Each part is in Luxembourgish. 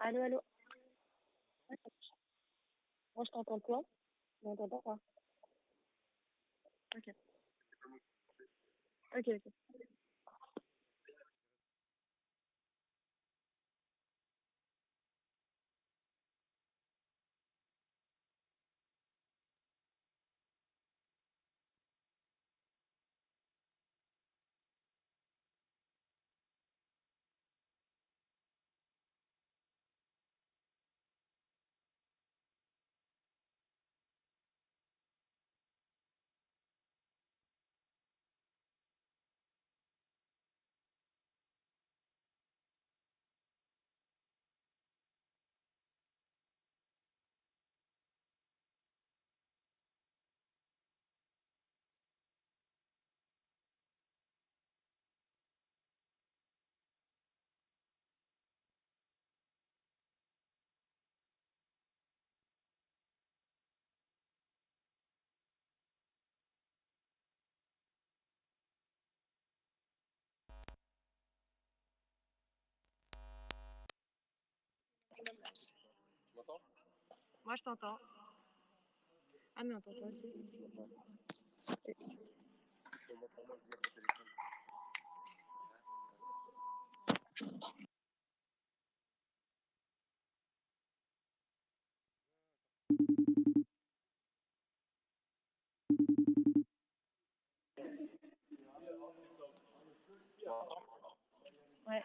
Allô, allô. Moi, je t'entends toi. Tu m'entends pas, toi Ok. Ok, ok. Tu m'entends? Moi, je t'entends. Ah, mais on t'entend aussi. Pour moi, pour moi, je dis au téléphone. Tu m'entends? Ouais.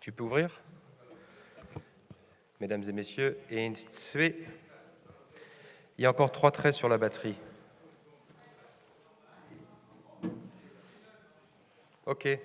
Tu peux ouvrir Mesdames et messieurs, eent, zwee. Il y a encore trois traits sur la batterie. Ok.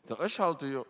So, ech halte jo.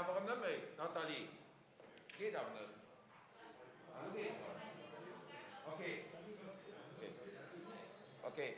awer erëm net méi, Nathalie. Geet awer net. Ah, elo geet et erëm. Okay. Okay.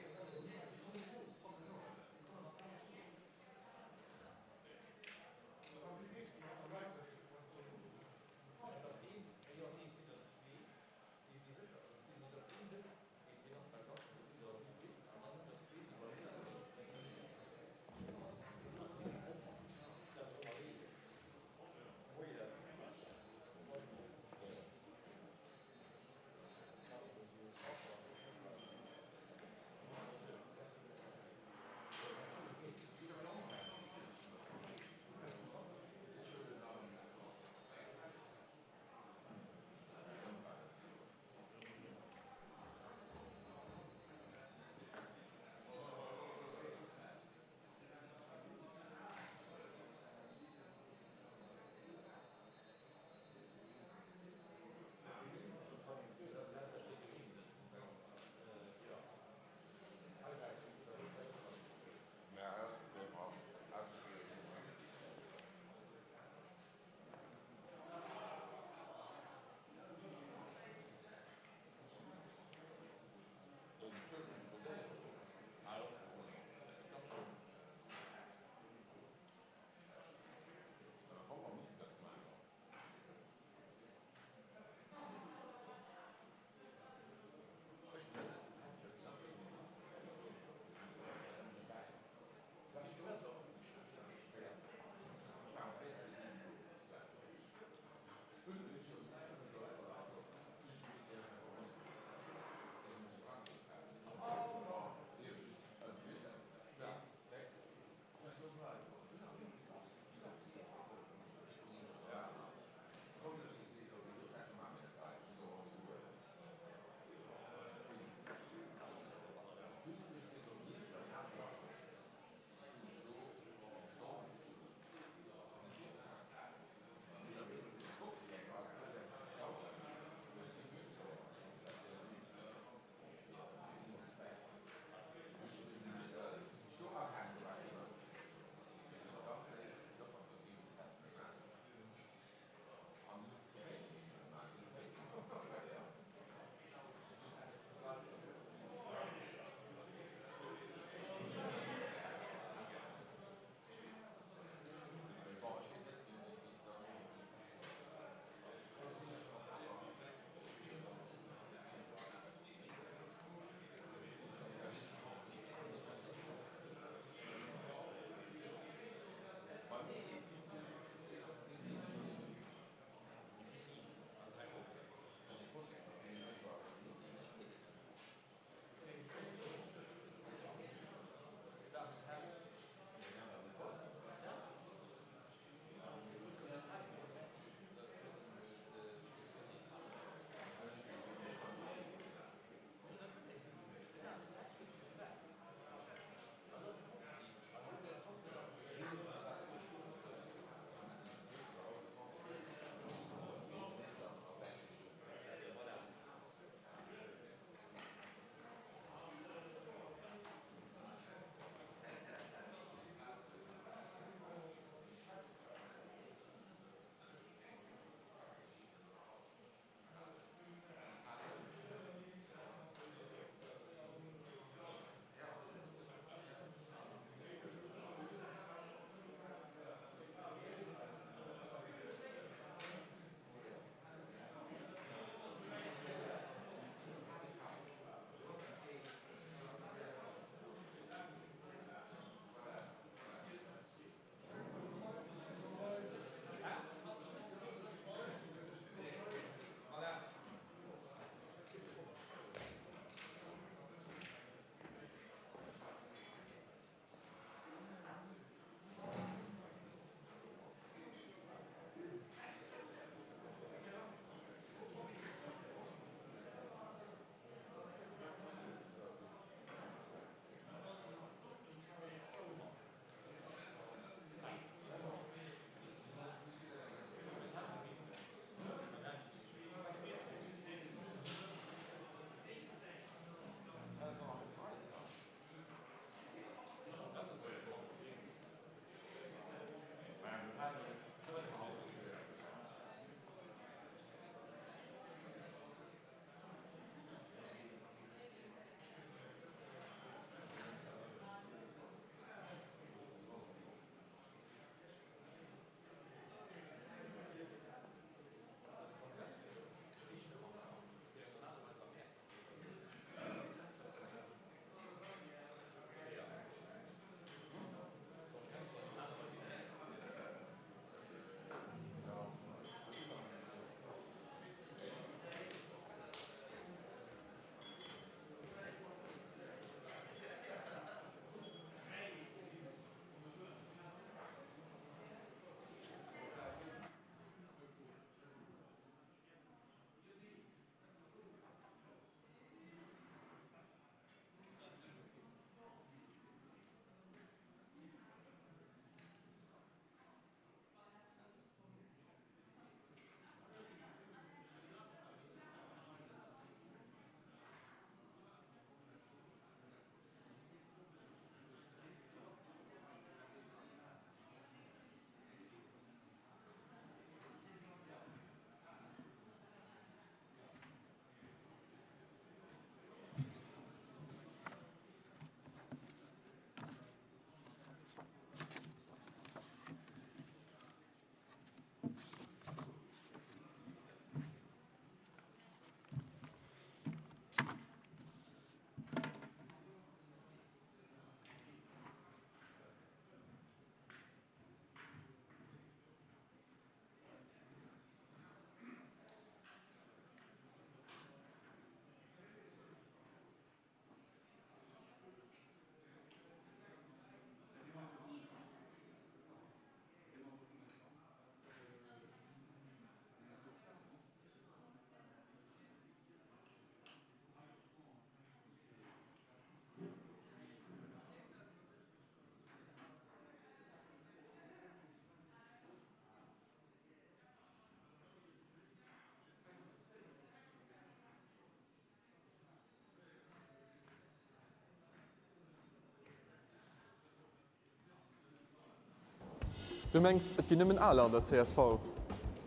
Du mengs, et ginn nëmmen Aler an der csv?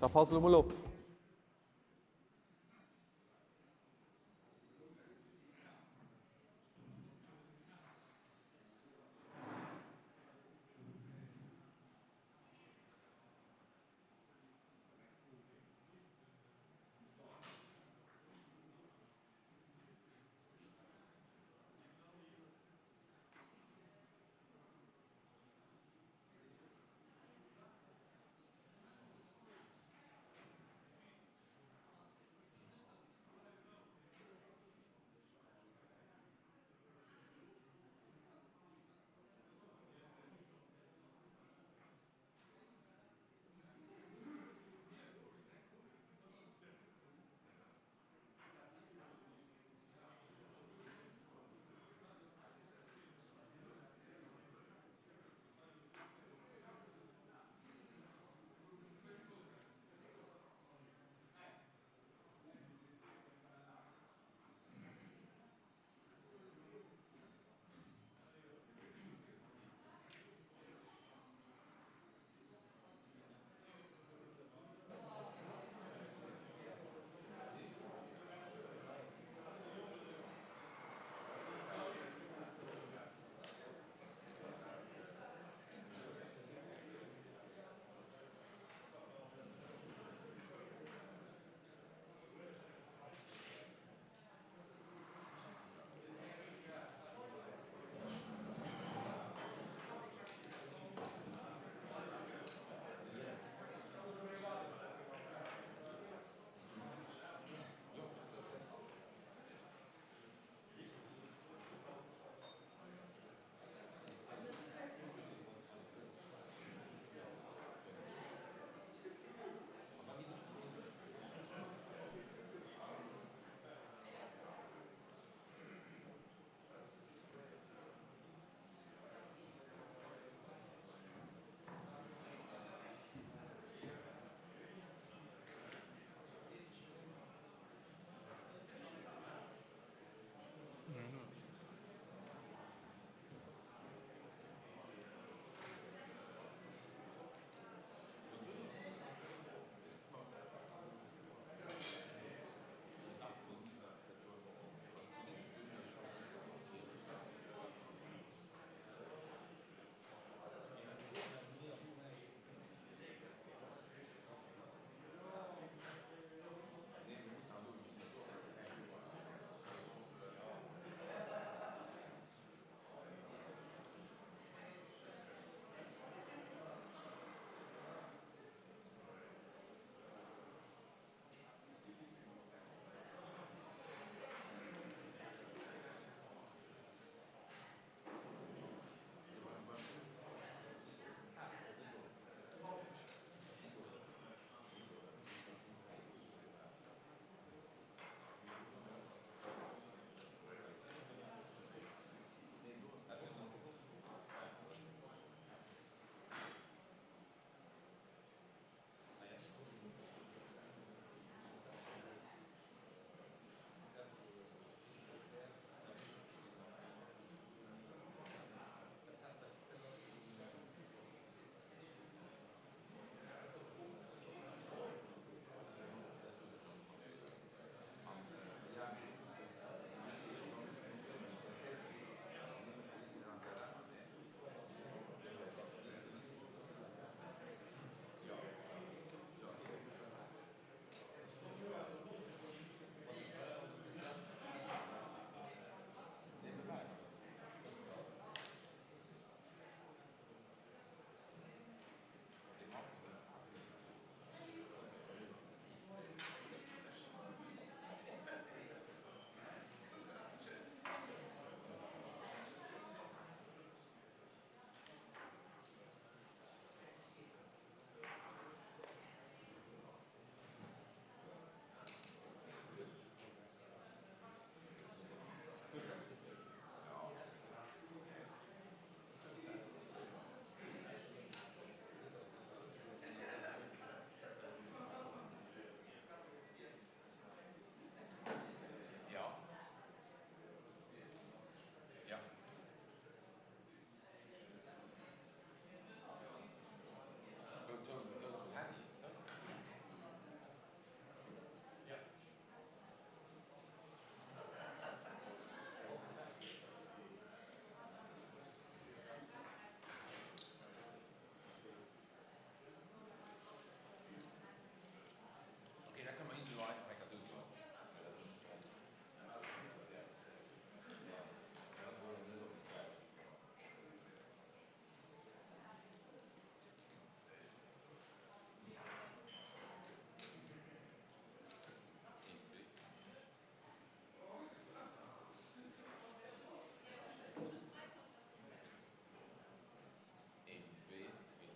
Da pass elo mol op!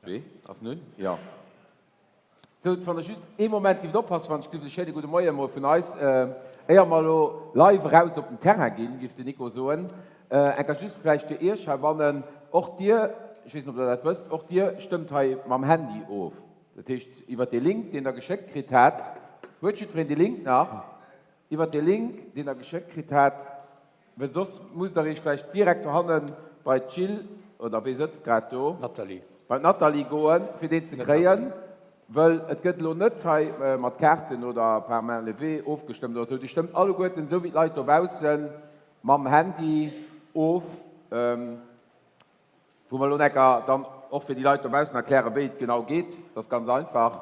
Wee ass en un? Jo. Sou, wann Der just ee Moment gift oppassen, wann ech gift e schéine gudde Moien emol vun eis, éier mer elo live eraus op den Terrain ginn, giff den Nico soen, enker just vläicht fir Iech heibannen, och Dir, ech weess net, ob Der dat wësst, och Dir stëmmt hei mam Handy of. Dat heescht, iwwert dee Link, deen Der geschéckt kritt hat, huet jiddwereen dee Link nach? Iwwert dee Link, deen Der geschéckt kritt hat, well soss musst Der Iech vläicht direkt dohanne bei d'Jill, oder wee sëtzt grad do? D'Nathalie. Bei d'Nathalie goen, fir deen ze kréien, wëll et gëtt elo net hei mat Kaarten oder par main levée ofgestëmmt oder esou. Dir stëmmt alleguerten, esou wéi d'Leit dobaussen, mam Handy of. Wou mer elo enker dann och fir déi Leit dobaussen erklären, wéi et genau geet. Dat ass ganz einfach.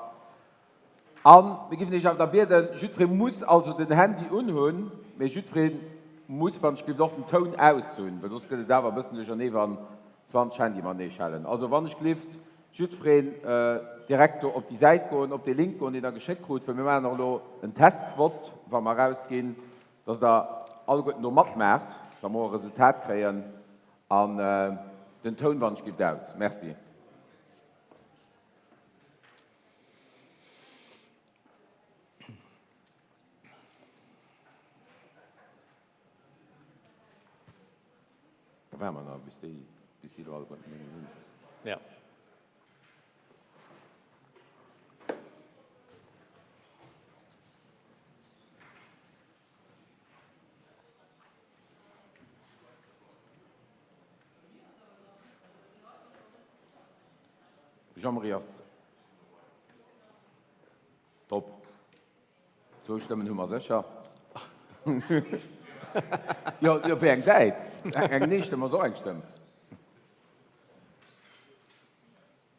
A mir géifen Iech awer da bieden, jiddweree muss also den Handy unhunn, mee jiddweree muss, wann ech gelift, och den Toun aus hunn, well soss gëtt et awer e bëssen duerchernee, wann 20 Handye matenee schellen. Also wann ech gelift, jiddwereen direkt do op déi Säit goen, op dee Link goen, deen Der geschéckt krut, well mir maachen och elo en Testvott, wa mer erausginn, dass Der alleguerten do matmaacht, da mer och e Resultat kréien. An den Toun wann ech gift aus. Merci. Da waarde mer nach bis déi bis déi do alleguerten hunn. Ja. Jean-Marie ass drop. Zwou Stëmmen hu mer sécher. Jo, jo, wéi eng Säit? Eng Nee-Stëmm ass och eng Stëmm.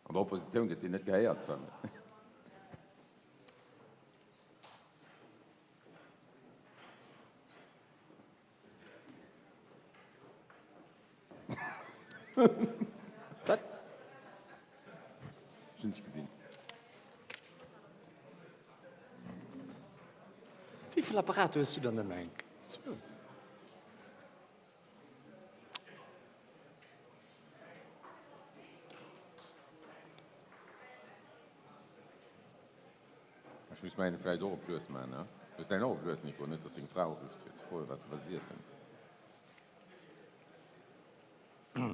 An der Oppositioun gëtt déi net gehéiert zwar. Wat? Ech hunn dech gesinn. Wéi vill Apparater hues du dann nëmme eng? Zwou. Ech muss mäin vläit och op lues man, ne? Hues däin och op lues, Nico? Net dass deng Fra urifft fir ze froen wat se wëlls iessen. Ja.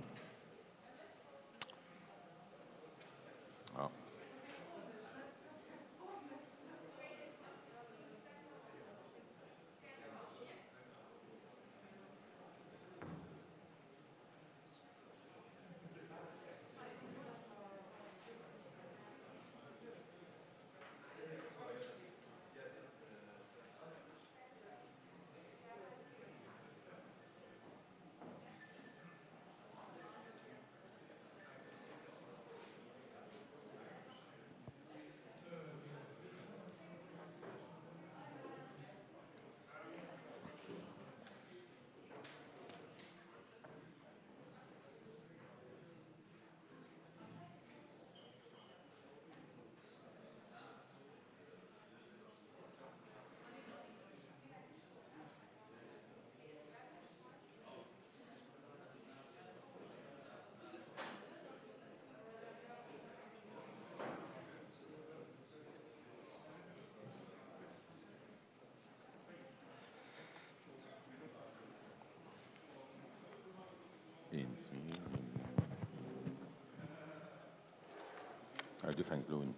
Du fänks elo un.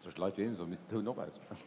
Soll ech d'Leit doheem soen, misst den Toun och ausmaachen?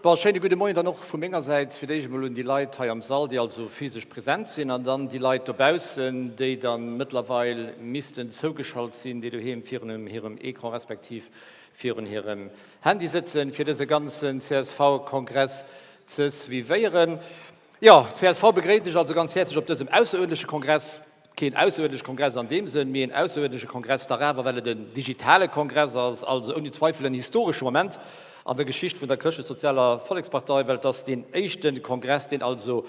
Bon, schéine gudde Moien dann och vu menger Säit. Fir d'éischt emol un déi Leit hei am Sall, déi also physesch present sinn, an dann déi Leit dobaussen, déi da mëttlerweil missten zougeschalt sinn, déi doheem virun hirem Ecran respektiv virun hirem Handy sëtzen, fir dëse ganzen CSV-Kongress ze suivéieren. Jo, csv begréisst Iech also ganz häerzlech op dësem ausseruerdentleche Kongress. Keen ausseruerdentleche Kongress an deem Sënn, mee en ausseruerdentleche Kongress dach awer, well et en digitale Kongress ass, also ouni Zweifel en historesche Moment an der Geschicht vun der Chrëschtlech-Sozialer Vollekspartei, well et ass deen éischte Kongress, deen also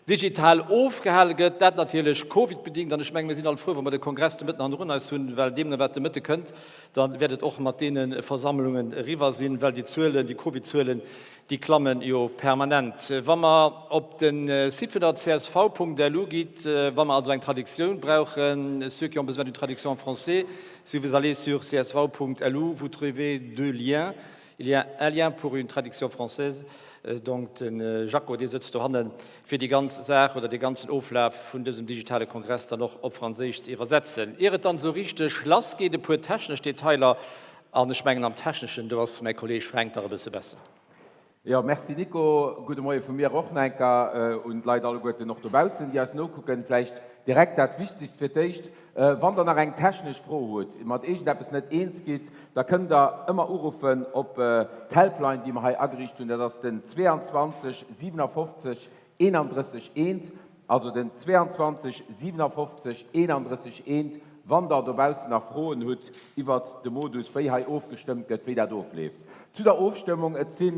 digital ofgehale gëtt, dat natierlech covidbedingt. An ech menge mir sinn all frou, wa mer de Kongress de Mëtten hannendrun eis hunn, well deemno wat de Mëtte kënnt, da wäert et och mat deene Versammlungen eriwwer sinn, well déi Zuelen, déi Covidzuelen, Déi klammen jo permanent. Wa mer op de Site vun der csv.lu gitt, wa mer also eng Traductioun brauchen, ceux qui ont besoin d'une traduction en français, si vous allez sur csv.lu, vous trouvez deux liens. Il y a un lien pour une traduction française, donc de Jaco, dee sëtzt dohannen, fir déi ganz Saach oder dee ganzen Oflaf vun dësem digitale Kongress dann och op Franséisch ze iwwersetzen. Ier et dann esou richteg lassgeet, e puer technesch Detailer. An ech mengen am Techneschen, do ass mäi Kolleeg Fränk dach e bësse besser. Jo, merci Nico. Gudde Moie vu mir och nach eng Kéier un d'Leit alleguerten och dobaussen, déi eis nokucken. Vläicht direkt dat Wichtegst fir d'éischt, Wann Der nach eng technesch Fro hutt, mat iergendeppes net eens gitt, da kënnt Der ëmmer uruffen op d'Helpline, déi mer hei ageriicht hunn. Dat ass den 22 57 31 1, also den 22 57 31 1, wann Der dobaussen nach Froen hutt iwwert de Modus, wéi hei ofgestëmmt gëtt, wéi dat ofleeft. Zu der Ofstëmmung, Et si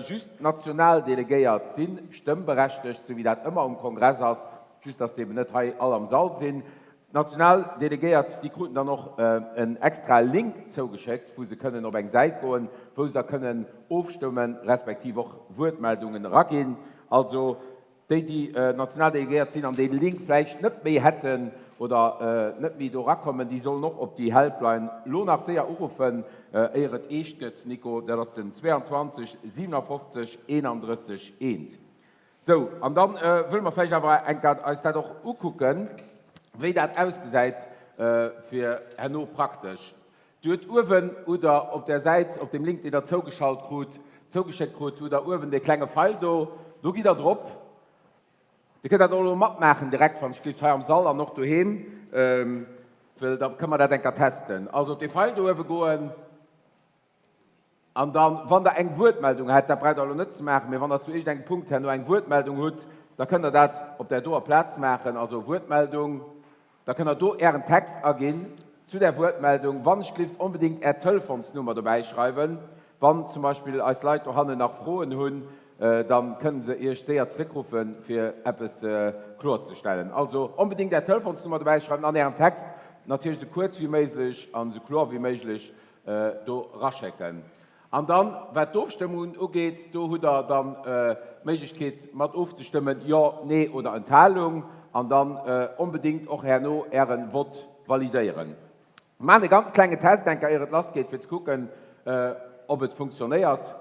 just national Delegéiert si stëmmberechtegt, sou wéi dat ëmmer um Kongress ass, just dass se eben net hei all am Sall sinn. D'national Delegéiert, déi kruten dann och en extrae Link zougeschéckt, wou se kënnen op eng Säit goen, wou se da kënnen ofstëmmen, respektiv och Wuertmeldungen eraginn. Also déi, déi national Delegéiert sinn an dee Link vläicht net méi hätten oder net méi do erakommen, déi sollen och op déi Helpline lo nach séier uruffen, éier et eescht gëtt. Nico, dat ass den 22 57 31 1. Sou, an da wëlle mer vläicht awer eng Kéier eis dat och ukucken, wéi dat ausgesäit fir herno praktesch. Dir hutt uewen, hutt Der op där Säit, op deem Link, deen Der zougeschalt krut, zougeschéckt krut, hutt Der uewen dee klenge Feil do. Do gitt Der drop. Dir kënnt dat och elo matmaachen direkt, wann ech gelift, hei am Sall an och doheem, well da kënne mer dat eng Kéier testen. Also op dee Feil do uewe goen. An dann, wann Der eng Wuertmeldung hätt, dat braucht Der elo net ze maachen, mee wann Der zu iergendengem Punkt herno eng Wuertmeldung hutt, da kënnt Der dat op där doer Plaz maachen, also Wuertmeldung, da kënnt Der do Ären Text aginn zu där Wuertmeldung. Wannechgelift onbedéngt Är Telefonsnummer dobäi schreiwen. Wann zum Beispill eis Leit dohannen nach Froen hunn, da kënne se Iech séier zréckruffen, fir eppes kloerzestellen. Also onbedéngt Är Telefonsnummer dobäi schreiwen an Ären Text, natierlech esou kuerz wéi méiglech an esou kloer wéi méiglech. do eraschécken. An dann, wat d'Ofstëmmungen ugeet, do hutt Der dann d'Méiglechkeet mat ofzestëmmen, Jo, Nee oder Enthalung, an dann onbedéngt och herno Äre Vott validéieren. Mir maachen e ganz klenge Test eng Kéier, ier et lassgeet, fir ze kucken, ob et funktionéiert.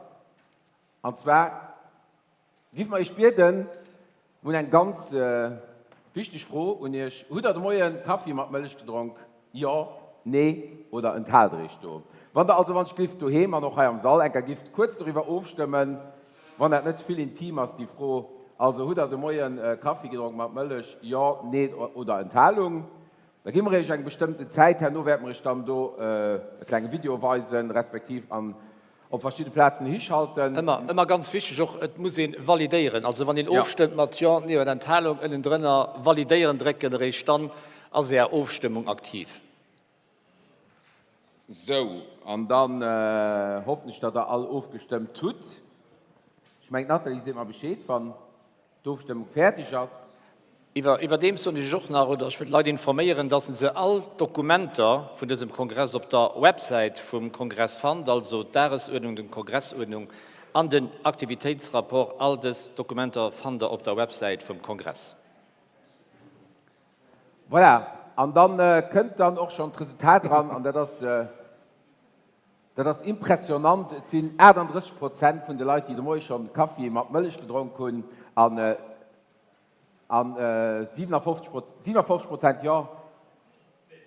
An zwar Giff mer Iech bieden, mir hunn eng ganz wichteg Fro un Iech, Hutt der de Moien Kaffi mat Mëllech gedronk? Jo, Nee oder enthaalt der Iech do? Wann der also wann ech glift doheem an och hei am Sall enker gifft kuerz doriwwer ofstëmmen, wann dat net ze vill intim ass déi Fro, also hutt der de Moien Kaffi gedronk mat Mëllech? Jo, Nee oder Enthalung? Da gi mer Iech eng bestëmmten Zäit, herno wäerte mer Iech dann do e klenge Video weisen, respektiv an op verschidde Plazen hischalten. Ëmmer, ëmmer ganz wichteg och, et muss ee validéieren. Also wann een ofstëmmt mat Jo, Nee oder Enthalung, ënnendrënner Validéieren drécken, eréischt dann ass Är Ofstëmmung aktiv. Sou, an dann hoffen ech, datt Der all ofgestëmmt hutt. Ech mengen, d'Nathalie seet mer Bescheed, wann d'Ofstëmmung fäerdeg ass. Iwwer, iwwerdeems soen ech och nach, oder ech wëll d'Leit informéieren, dass se all d'Dokumenter vun dësem Kongress op der Websäit vum Kongress fannt, also d'Dagesuerdnung, den Kongressuerdnung an den Aktivitéitsrapport. All dës Dokumenter fannt der op der Websäit vum Kongress. Voilà, an dann kënnt dann och schonn d'Resultat eran, an dat ass, dat ass impressionant, Et sinn 38 Prozent vun de Leit, déi de Moie schonn Kaffi mat Mëllech gedronk hunn, an An 57 Prozent jo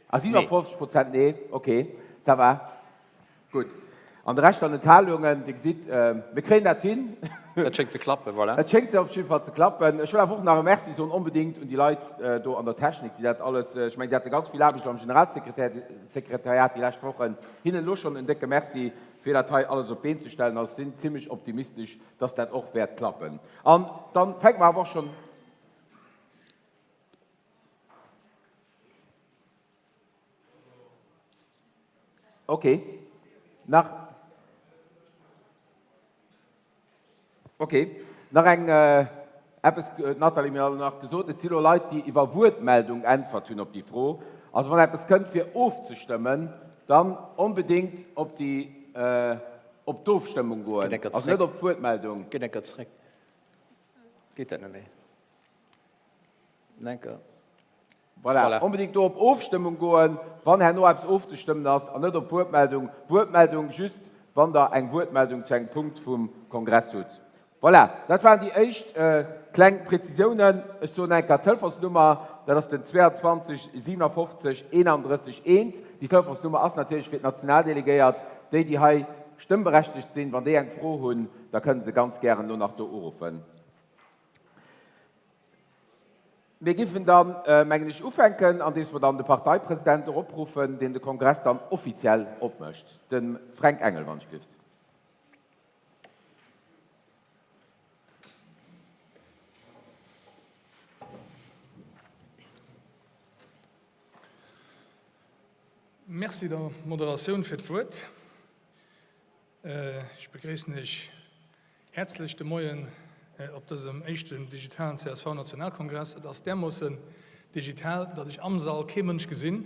a 57 Prozent nee. Ok, ça va. Gutt. An de Rescht an Enthalungen. Dir gesitt, mir kréien dat hin. Dat schéngt ze klappen, voilà. Et schéngt op jidde Fall ze klappen. Ech wëll awer och nach e Merci soen onbedéngt un déi Leit do an der Technik, déi dat alles, ech mengen, déi hate ganz vill Aarbecht am Generalsekretariat déi lescht Wochen. Hinnen elo schonn en décke Merci, fir dat hei alles op d'Been ze stellen. Also sinn zimlech optimistesch, dass dat och wäert klappen. An dann fänke mer awer och schonn. Okay. Nach. Okay. Nach eng, eppes huet d'Nathalie mir nach gesot, et si lo Leit, déi iwwer Wuertmeldung äntwert hunn op déi Fro. Also wann eppes kënnt fir ofzestëmmen, dann onbedéngt op déi, Op d'Ofstëmmung goen, also net op d'Wuertmeldung. Geet enker zréck. Geet dat net méi? Enker. Voilà, onbedéngt do op Ofstëmmung goen, wann herno eppes ofzestëmmen ass, an net op Wuertmeldung. Wuertmeldung just, wann Der eng Wuertmeldung zu engem Punkt vum Kongress hutt. Voilà, dat waren déi éischt kleng Prezisiounen. Ech soen eng Kéier d'Telefonsnummer, dat ass den 22 57 31 1. Déi Telefonsnummer ass natierlech fir d'Nationaldelegéiert, déi, déi hei stëmmberechtegt sinn. Wann déi eng Fro hunn, da kënne se ganz gären elo nach do uruffen. Mir giffen dann, mengen ech, ufänken, andeems mer dann de Parteipresident eropruffen, deen de Kongress dann offiziell opmécht, de Fränk Engel, wann ech glift. Merci der Moderatioun fir d'Wuert. Ech begréissen Iech häerzlech de Moien op dësem éischten digitalen CSV-Nationalkongress. Et ass därmoossen digital, datt ech am Sall kee Mënsch gesinn,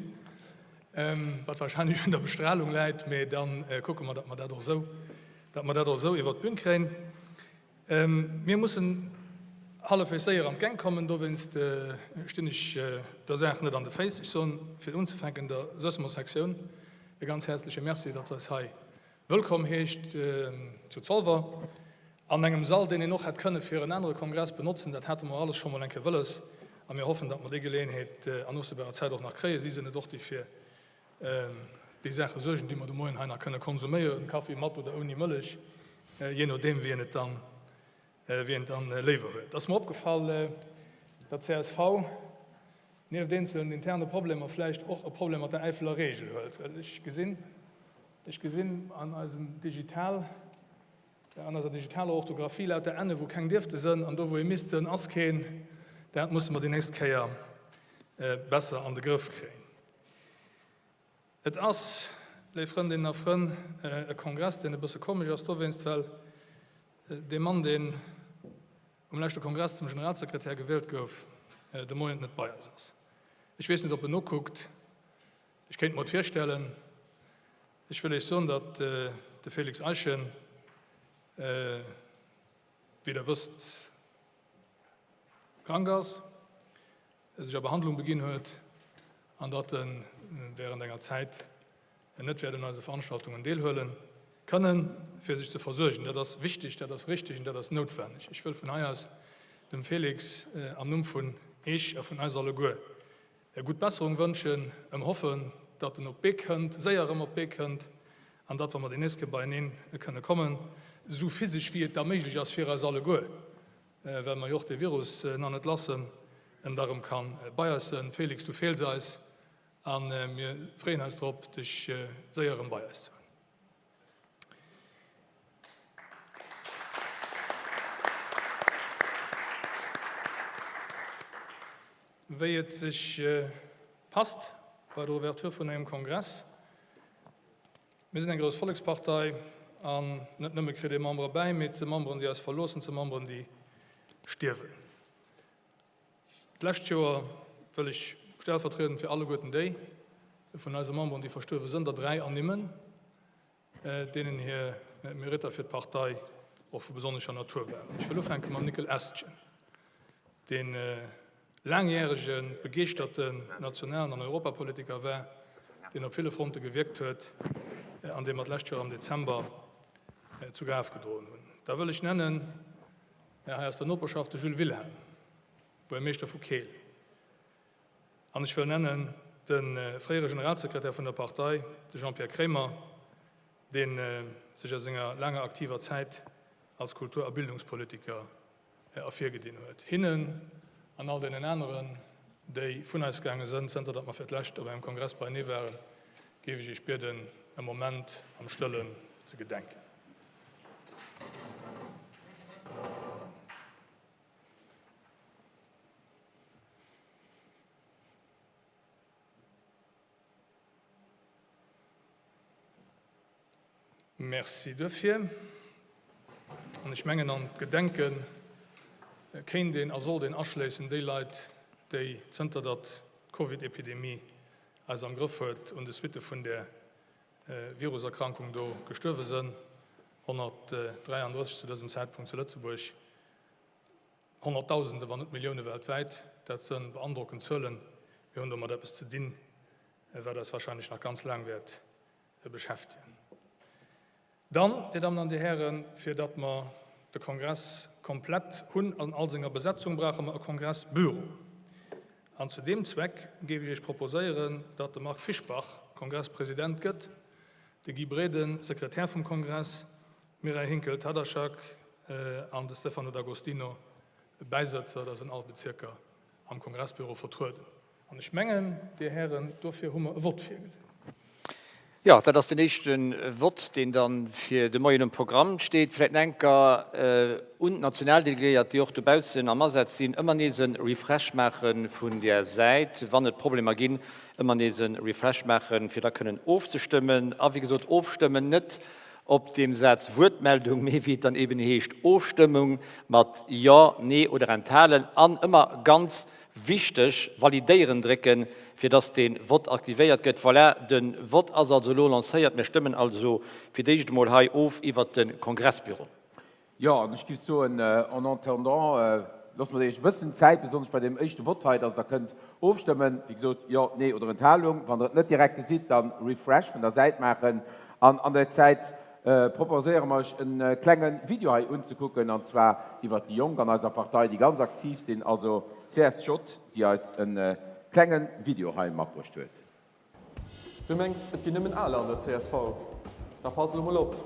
wat wahrscheinlech un der Bestralung läit, mee da kucke mer, datt mer dat och esou, datt mer dat och esou iwwert d'Bün kréien. Mir mussen hallefwegs séier an d'Gäng kommen, dowéinst stinn ech der Saach net an de Féiss. Ech soen, fir unzefänken, der Suessemer Sektioun e ganz häerzleche Merci, datt se eis hei wëllkomm heescht zu Zolwer, an engem Sall, deen een och hätt kënne fir en anere Kongress benotzen. Dat hate mer alles scho mol eng Kéier wëlles a mir hoffen, datt mer déi Geleeënheet an ofsehbarer Zäit och nach kréien. Si sinn et och, déi fir déi Saache suergen, déi mer de Moien hei nach kënne konsuméieren, Kaffi mat oder ouni Mëllech, jee nodeem, wéi een et dann, wéi een et dann léiwer huet. Et ass mer opgefall, datt csv nieft eenzelen interne Problemer vläicht och e Problem mat der Äifeler Regel huet, well ech gesinn, ech gesinn an eisem Digital, an eiser digitaler Orthographie lauter Enne wou keng dierfte sënn an do wou ee misst sënn ass keen. Dat musse mer déi nächst Kéier besser an de Grëff kréien. Et ass, léif Frëndinnen a Frënn, e Kongress deen e bësse komesch ass dowéinst, well dee Mann deen um leschte Kongress zum Generalsekretär gewielt gouf, de Moien net bei eis ass. Ech weess net ob en nokuckt, ech kéint mer et virstellen. Ech wëll Iech soen, datt de Félix Eischen, wéi Der wësst, krank ass, sech a Behandlung beginn huet an datt e während enger Zäit net wäert un eise Veranstaltungen deelhuele kënnen, fir sech ze versuergen. Dat ass wichteg, dat ass richtig an dat ass noutwenneg. Ech wëll vun hei aus dem Félix am Numm vun Iech a vun eis alleguer Gutt Besserung wënschen, em hoffen, datt en op d'Bee kënnt, séier erëm op d'Bee kënnt, an datt, wa mer déi nächst Kéier beieneen kënne kommen, esou physesch wéi et da méiglech ass fir eis alleguer, well mer jo och dee Virus nach net lass sënn, en da erëm ka bei eis sënn. Félix, du feels eis a mir freeën eis drop, dech séier erëm bei eis ze hunn. Wéi et sech passt bei der Ouverture vun engem Kongress. Mir sinn eng grouss Vollekspartei an net nëmme kritt ee Membere bäi, mee et si Memberen, déi eis verloossen, et si Memberen, déi stierwen. D'lescht Joer wëll ech stellvertriedend fir alleguerten déi vun eise Memberen, déi verstuerwe sënn, der 3 ernimmen, deenen hir Meritter fir d'Partei och vu besonnescher Natur waren. Ech wëll ufänke mam Nickel Estgen, dee laangjärege begeeschterten nationalen an Europapolitiker war, deen op ville Fronte gewierkt huet an dee mer d'lescht Joer am Dezember zu Graf gedroen hunn. Da wëll ech nennen, hei aus der Noperschaft, de Jules Wilhelm, Buergermeeschter vu Keel. An ech wëll nennen de fréiere Generalsekretär vun der Partei, de Jean-Pierre Kremer, dee sech a senger laanger aktiver Zäit als Kultur a Bildungspolitiker ervirgedinn huet. Hinnen an all deenen aneren, déi vun eis gaange sënn, zënter datt mer fir d'lescht op engem Kongress beienee waren, géif ech Iech bieden, e Moment am Stëllen ze gedenken. Merci duerfir. An ech mengen, an d'Gedenke kéint een a sollt een aschléissen déi Leit, déi, zënter datt d'Covid-Epidemie eis am Grëff huet, un de Suitte vun där Viruserkrankung do gestuerwe sënn, 133 zu dësem Zäitpunkt zu Lëtzebuerg. Honnertdausende, wann net Millioune weltwäit, dat sënn beandrockend Zuelen. Mir hunn domat eppes ze dinn, wat eis wahrscheinlech nach ganz laang wäert beschäftegen. Dann, Dir Dammen an Dir Hären, fir datt mer de Kongress komplett hunn an all senger Besetzung, brauche mer e Kongressbüro. An zu deem Zweck géif ech Iech proposéieren, datt de Marc Fischbach Kongresspresident gëtt, de Guy Breden Sekretär vum Kongress, d'Mireille Hinkel-Tadashak an de Stefano D'Agostino Bäisëtzer, da sinn all Bezierker am Kongressbüro vertrueden. An ech mengen, Dir Hären, dofir hu mer e Vott virgesinn. Jo, dat ass den éischte Vott, deen da fir de Moien um Programm steet. Vläicht nach enker un d'Nationaldelegéiert, déi och dobaussen am Asaz sinn, ëmmer nees e Refresh maache vun där Säit, wann et Problemer ginn, ëmmer nees e Refresh maachen, fir da kënnen ofzestëmmen. A wéi gesot, ofstëmmen net op deem Saz Wuertmeldung, mee wéi et dann eben heescht, Ofstëmmung mat Jo, Nee oder Enthalen an ëmmer ganz wichteg, Validéieren drécken, fir dass de Vott aktivéiert gëtt. Voilà, de Vott ass also elo lancéiert. Mir stëmmen also fir d'éischt emol hei of iwwert de Kongressbüro. Jo, an ech géif soen, en attendant, loosse mer Iech e bëssen Zäit, besonnesch bei deem éischte Vott hei, dass Der kënnt ofstëmmen. Wéi gesot, Jo, Nee oder Enthalung. Wann Der et net direkt gesitt, dann Refresh vun der Säit maachen. An an der Zäit proposéiere mer Iech e klenge Video hei unzekucken, an zwar iwwert déi Jonk an eiser Partei, déi ganz aktiv sinn, also d'CSJ, déi eis e klenge Video hei matbruecht huet. Du mengs et ginn nëmmen Aler an der csv? Da pass elo mol op!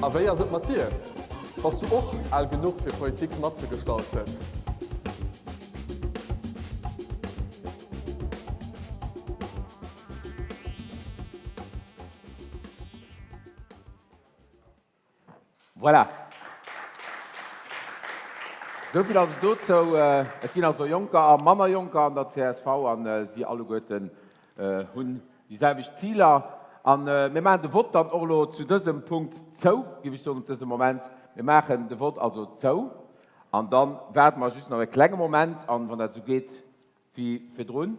A wéi ass et mat dir? Bass du och al genuch fir Politik matzegestalten? Voilà. Esou vill also dozou. Et ginn also Jonker a manner Jonker an der csv a si alleguerten hunn déi selwecht Ziler. A mir maachen de Vott dann och elo zu dësem Punkt zou, géif ech soen, op dësem Moment. Mir maachen de Vott also zou an da waarde mer just nach e klenge Moment an, wann dat esou geet wéi virdrun.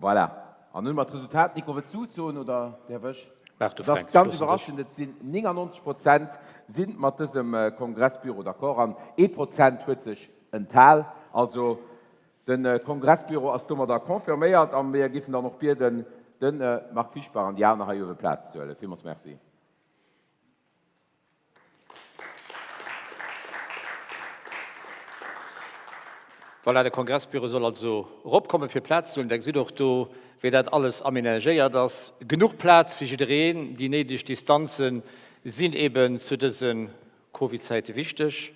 Voilà, an nun hu mer d'Resultat. Nico, wëlls du et soen oder däerf ech? Maach du, Et ass Fränk, ech ganz loossen dech. iwwerraschend, et sinn 99 Prozent si mat dësem Kongressbüro d'accord an ee Prozent huet sech enthal. Also de Kongressbüro ass domadder confirméiert a mir géifen dann och bieden, de Marc Fischbach an déi aner hei uewe Plaz ze huelen. Villmools Merci. Voilà, de Kongressbüro soll also eropkommen, fir Plaz ze huelen. Der gesitt och do, wéi dat alles aménagéiert ass. Genuch Plaz fir jiddereen, déi néideg Distanze. sinn eben zu dëse Covid-Zäite wichteg.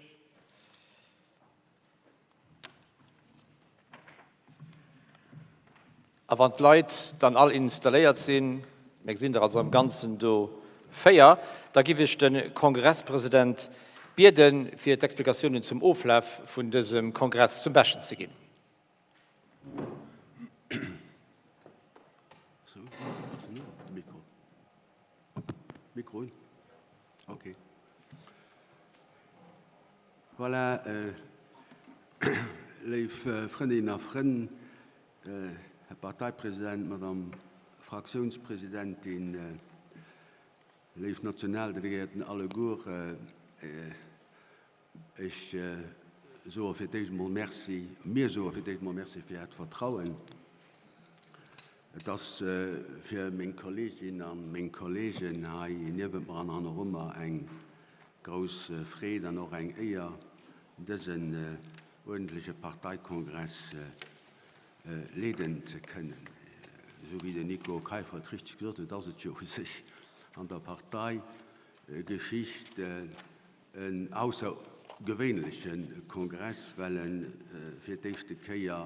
A wann d'Leit dann all installéiert sinn, mir gesinn der also am Ganzen do 4, da giff ech de Kongresspresident bieden, fir d'Explikatiounen zum Oflaf vun dësem Kongress zum Beschten ze ginn. Mikro un? Ok. Voilà, léif Frëndinnen a Frënn, Här Parteipresident, Madame Fraktiounspresidentin, léif Nationaldelegéierten alleguer, ech soe fir d'éischt emol Merci, mir soe fir d'éischt emol Merci fir Äert Vertrauen. Et ass fir meng Kolleegin a meng Kolleegen hei niewent mer an hanneru mer eng grouss Freed an och eng Éier, dësen uerdentleche Parteikongress leeden ze kënnen. Esou wéi den Nico Keiffer et richteg gesot huet, ass et jo u sech an der Parteigeschicht en aussergewéinleche Kongress, well e fir d'éischte Kéier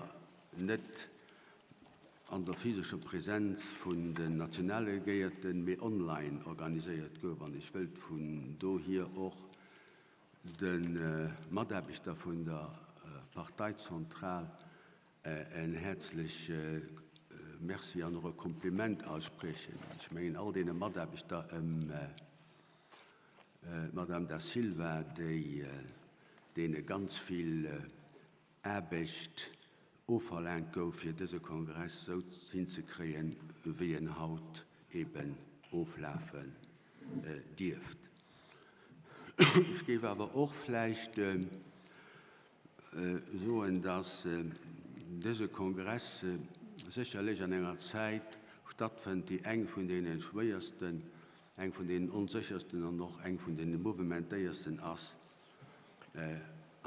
net an der physescher Presenz vun den Nationaldelegéierten, mee online organiséiert gouf. An ech wëllt vun dohier och de Mataarbechter vun der Parteizentral en häerzlech Merci an och e Kompliment ausspriechen. Ech mengen all deene Mataarbechter ëm d'Madame Da Silva, déi deene ganz vill Aarbecht ofverlaangt gouf, fir dëse Kongress esou hinzekréien, wéi en haut eben oflafen dierft. Ech géif awer och vläicht soen, dass dëse Kongress sécherlech an enger Zäit stattfënnt, déi eng vun deene schwéiersten, eng vun deenen onséchersten an och eng vun deene mouvementéiersten ass,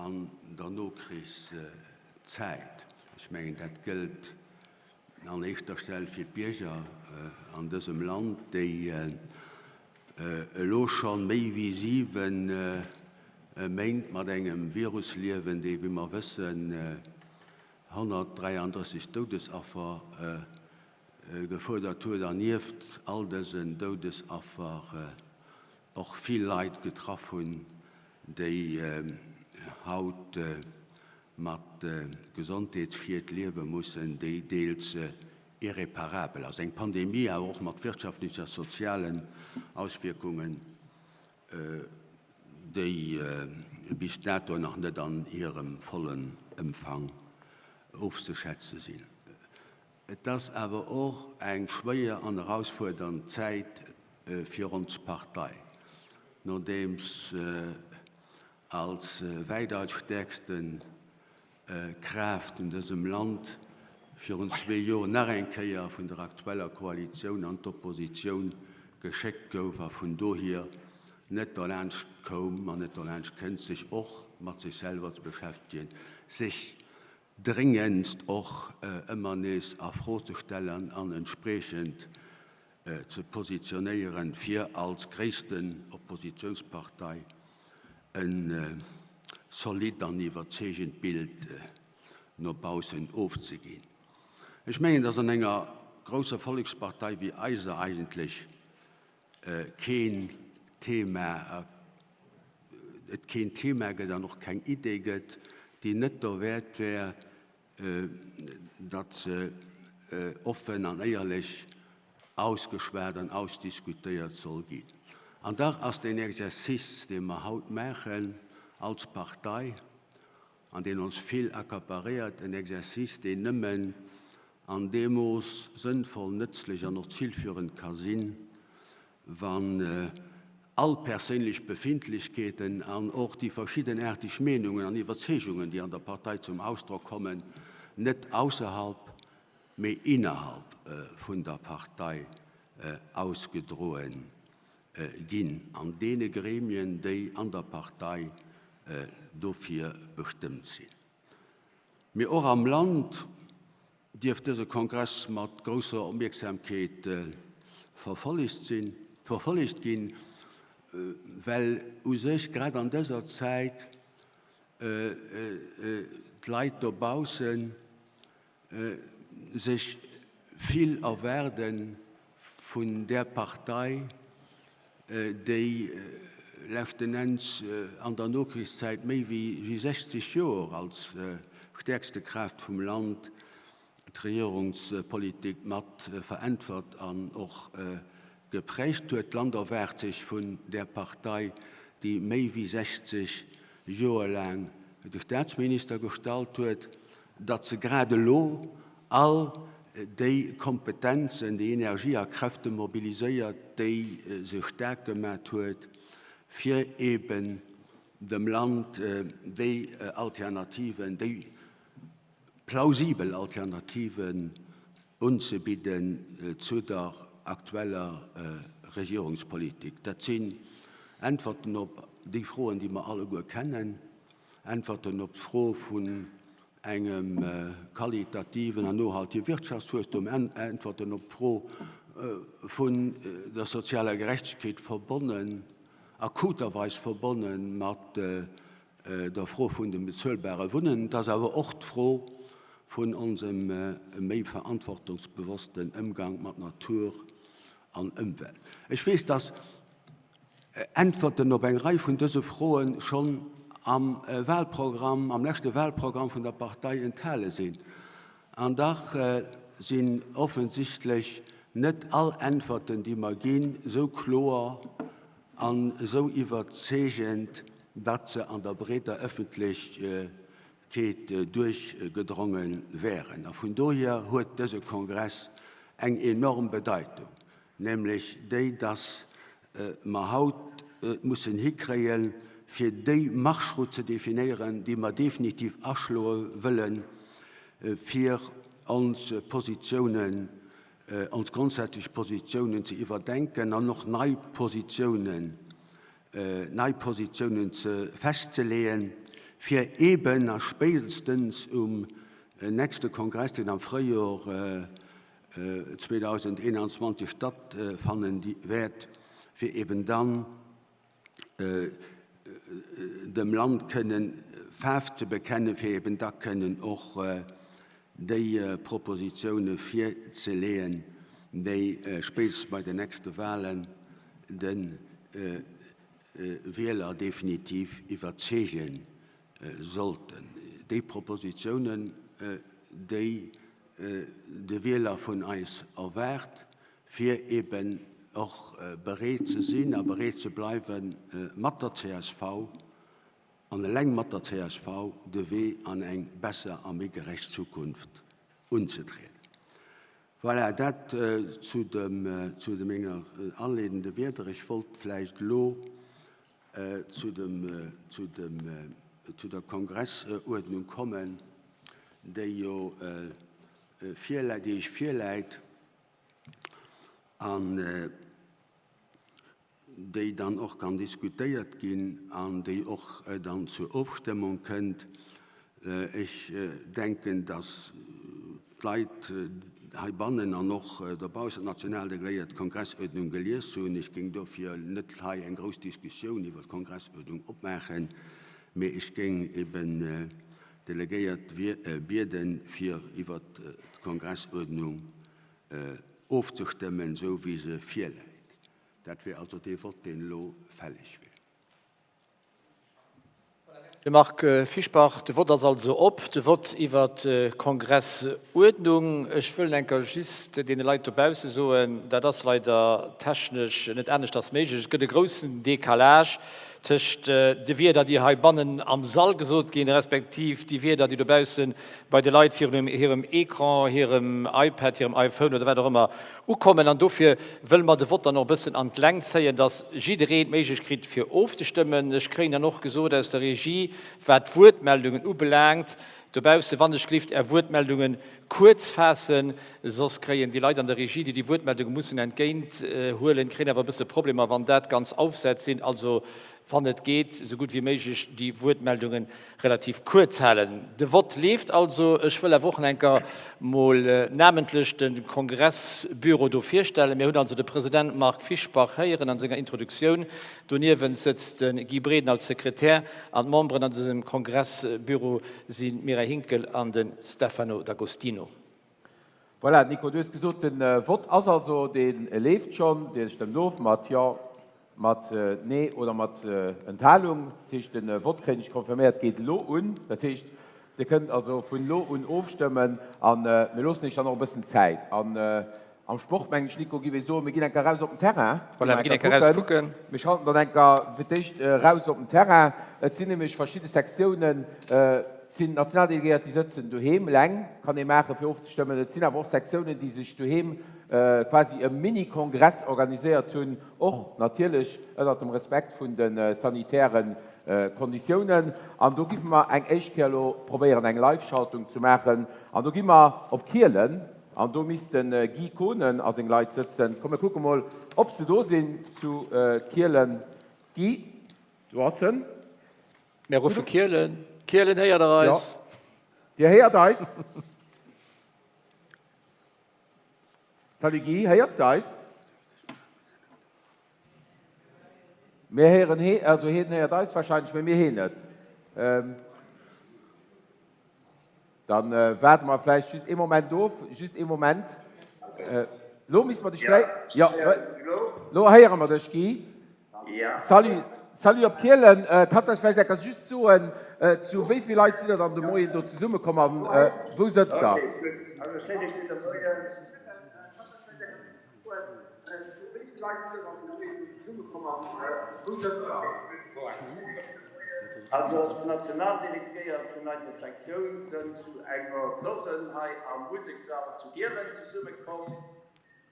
An der Nokrichszäit, ech mengen dat gëllt an éischter Stell fir d'Bierger an dësem Land, déi elo scho méi wéi 7 Méint mat engem Virus liewen, dee wéi mer wëssen 133 Doudesaffer gefuerdert huet an nieft all dësen Doudesaffer och vill Leit getraff hunn, déi haut mat Gesondheetsschied liewe mussen, déi deels irreparabel ass. Eng Pandemie awer och mat wirtschaftlechen a sozialen Auswierkungen, déi bis dato nach net an hirem vollen Ëmfang ofzeschätze sinn. Et ass awer och eng schwéier an erausfuerdernd Zäit fir ons Partei, nodeems se als wäitaus stäerkste Kraaft un dësem Land virun zwee Joer nach eng Kéier vun der aktueller Koalitioun an d'Oppositioun geschéckt gouf a vun dohier net dolaanscht koum an net dolaanscht kënnt, sech och mat sech selwer ze beschäftegen, sech dréngendst och ëmmer nees a Fro ze stellen an entspriechend ze positionéieren, fir als gréissten Oppositionspartei en zolidd an iwwerzeegend Bild no baussen ofzeginn. Ech mengen, dass an enger grousser Vollekspartei wéi eiser eigentlech keen Thema, et keen Thema gëtt an och keng Idee gëtt, déi net derwäert wär, datt se offen an éierlech ausgeschwat an ausdiskutéiert soll ginn. An dach ass deen Exercice, dee mer haut maachen als Partei an deen ons vill accaparéiert, en Exercice, deen nëmmen an deem Mooss sënnvoll, nëtzlech an och zilführend ka sinn, wann all perséinlech Befindlechkeeten an och déi verschiddenaarteg Meenungen an Iwwerzeegungen, déi an der Partei zum Ausdrock kommen, net ausserhalb, mee innerhalb vun der Partei ausgedroe ginn, an deene Gremien, déi an der Partei dofir bestëmmt sinn. Mee och am Land dierft dëse Kongress mat grousser Opmierksamkeet verfollegt sinn, verfollegt ginn. Well u sech grad an dëser Zäit d'Leit dobausse sech vill erwaarde vun där Partei, déi leschten Enns an der Nokrichszäit méi wéi 60 Joer als stäerkste Kraaft vum Land d'Regierungspolitik mat veräntwert an och geprägt huet. D'Land erwaart sech vun där Partei, déi méi wéi 60 Joer laang de Staatsminister gestallt huet, datt se grad elo all déi Kompetenzen, déi Energie a Kräfte mobiliséiert, déi se staark gemat huet, fir eben dem Land déi Alternativen, déi plausibel Alternativen unzebidden zu der aktueller Regierungspolitik. Dat sinn Äntwerten op déi Froen, déi mer alleguer kennen, Äntwerten op d'Fro vun engem qualitativen an nohaltege Wirtschaftswuesstum, Äntwerten op d'Fro vun der sozialer Gerechtegkeet, verbonnen, akuterweis verbonne mat der Fro vun dem bezuelbare Wunnen, et ass awer och d'Fro vun onsem méi verantwortungsbewossten Ëmgang mat Natur an Ëmwelt. Ech weess, dass Äntwerten op eng Rei vun dëse Froe schonn am Wahlprogramm, am leschte Wahlprogramm vun der Partei enthale sinn. An dach sinn offensichtlech net all Äntwerten, déi mer ginn, esou kloer an esou iwwerzeegend, datt se an der breeder Ëffentlechkeet duerchgedronge wären. A vun dohier huet dëse Kongress eng enorm Bedeitung, nämlech déi, datt mer haut et mussen hikréien, fir déi Marschroute ze definéieren, déi mer definitiv aschloe wëllen, fir ons Positiounen, ons grondsätzlech Positiounen ze iwwerdenken an och nei Positiounen, nei Positiounen ze festzeleeën, fir eeben a spéitstens um nächste Kongress, deen am Fréijor 2021 stattfannen wäert, fir eben dann dem Land kënnen Faarf ze bekennen, fir eben da kënnen och déi Propositioune virzeleeën, déi spéitstens bei den nächste Wahlen de Wieler definitiv iwwerzeege sollten. Déi Propositiounen, déi de Wieler vun eis erwaart, fir eben och bereet ze sinn a bereet ze bleiwen, mat der csv an eleng mat der csv de Wee an eng besser a méi gerecht Zukunft unzetrieden. Voilà, dat zu dem, zu de menger aleedende Wierder. Ech wollt vläicht elo zu dem, zu dem, zu der Kongressuerdnung kommen, déi jo virläit, déi Iech virläit an déi dann och kann diskutéiert ginn an déi och dann zur Ofstëmmung kënnt. Ech denken, dass d'Leit heibannen an och dobaussen d'national delegéiert Kongressuerdnung gelies hunn. Ech géing dofir net hei eng grouss Diskussioun iwwer d'Kongressuerdnung opmaachen, mee ech géing eben d'Delegéiert bieden, fir iwwer d'Kongressuerdnung ofzestëmmen, esou wéi se virläit. Dat wär also dee Vott, deen elo fälleg wär. De Marc Fischbach, De Vott ass also op, de Vott iwwer d'Kongressuerdnung. Ech wëll enker just deene Leit dobausse soen, dat ass leider technesch net aneschters méiglech, et gëtt e groussen Décalage tëscht de Wierder, déi heibannen am Sall gesot ginn, respektiv déi Wierder, déi dobausse bei de Leit virun hirem Ecran, hirem iPad, hirem iPhone oder wat och ëmmer ukommen. An dofir wëlle mer de Vott dann och e bëssen an d'Längt zéien, dass jiddereen d'Méiglechkeet kritt, fir ofzestëmmen. Ech kréien dann och gesot aus der Regie, wat d'Wuertmeldungen ubelaangt, Dobausse wann ech glift Är Wuertmeldunge kuerz faassen, soss kréien déi Leit an der Regie, déi déi Wuertmeldunge mussen entgéint huelen, kréien awer e bësse Problemer, wann dat ganz Aufsätz sinn. Also wann et geet, esou gutt wéi méiglech déi Wuertmeldunge relativ kuerz halen. De Vott leeft also. Ech wëll awer och nach eng Kéier mol namentlech de Kongressbüro do virstellen. Mir hunn also de President Marc Fischbach héieren an senger Introduktioun. Doniewent sëtzt de Guy Breden als Sekretär an d'Memberen an dësem Kongressbüro si d'Mireille Hinkel an de Stefano D'Agostino. Voilà, Nico, du hues gesot, de Vott ass also, dee leeft schonn. Dir stëmmt of mat Jo, mat Nee oder mat Enthalung. Dat heescht, de Vott, kréien ech confirméiert, geet elo un. Dat heescht, Dir kënnt also vun elo un ofstëmmen a mir loossen Iech dann och e bëssen Zäit. An am Sport, mengen ech, Nico, giff ee soen, mir ginn eng Kéier raus op den Terrain. Voilà, mir ginn eng Kéier raus kucken. Mir schalten dann eng Kéier fir d'éischt raus op den Terrain. Et sinn nämlech verschidde Sektiounen, et sinn Nationaldelegéiert, déi sëtzen doheem eleng, kann ee maachen, fir ofzestëmmen. Et sinn awer och Sektiounen, déi sech doheem quasi e Mini-Kongress organiséiert hunn, och natierlech ënnert dem Respekt vun de sanitäre Konditiounen. An do giffe mer eng éischt Kéier elo probéieren, eng Live-Schaltung ze maachen. An do gi mer op Kielen. An do misst de Guy Kohnen a seng Leit sëtzen. Komm mir kucke mol, ob se do sinn zu Kielen. Guy, do ass en. Mir ruffe Kielen. Kielen, héiert der eis? Jo, Dir héiert eis. Salut Guy, héiers de eis? Mir héieren hee, also hien héiert eis wahrscheinlech, mee mir heen net. Dann waarde mer vläicht just ee Moment of, just ee Moment. Lo misste mer dech vläicht, jo, lo héiere mer dech, Guy. Salut, salut op Kielen. Kanns du eis vläicht enker just soen, zu wéi vill Leit sidd der dann de Moien do zesummekomm a wou sëtzt der? Also d'Nationaldelegéiert vun eiser Sektioun sënn zu enger Dosen hei am Musekssall zu Gielen zesummekomm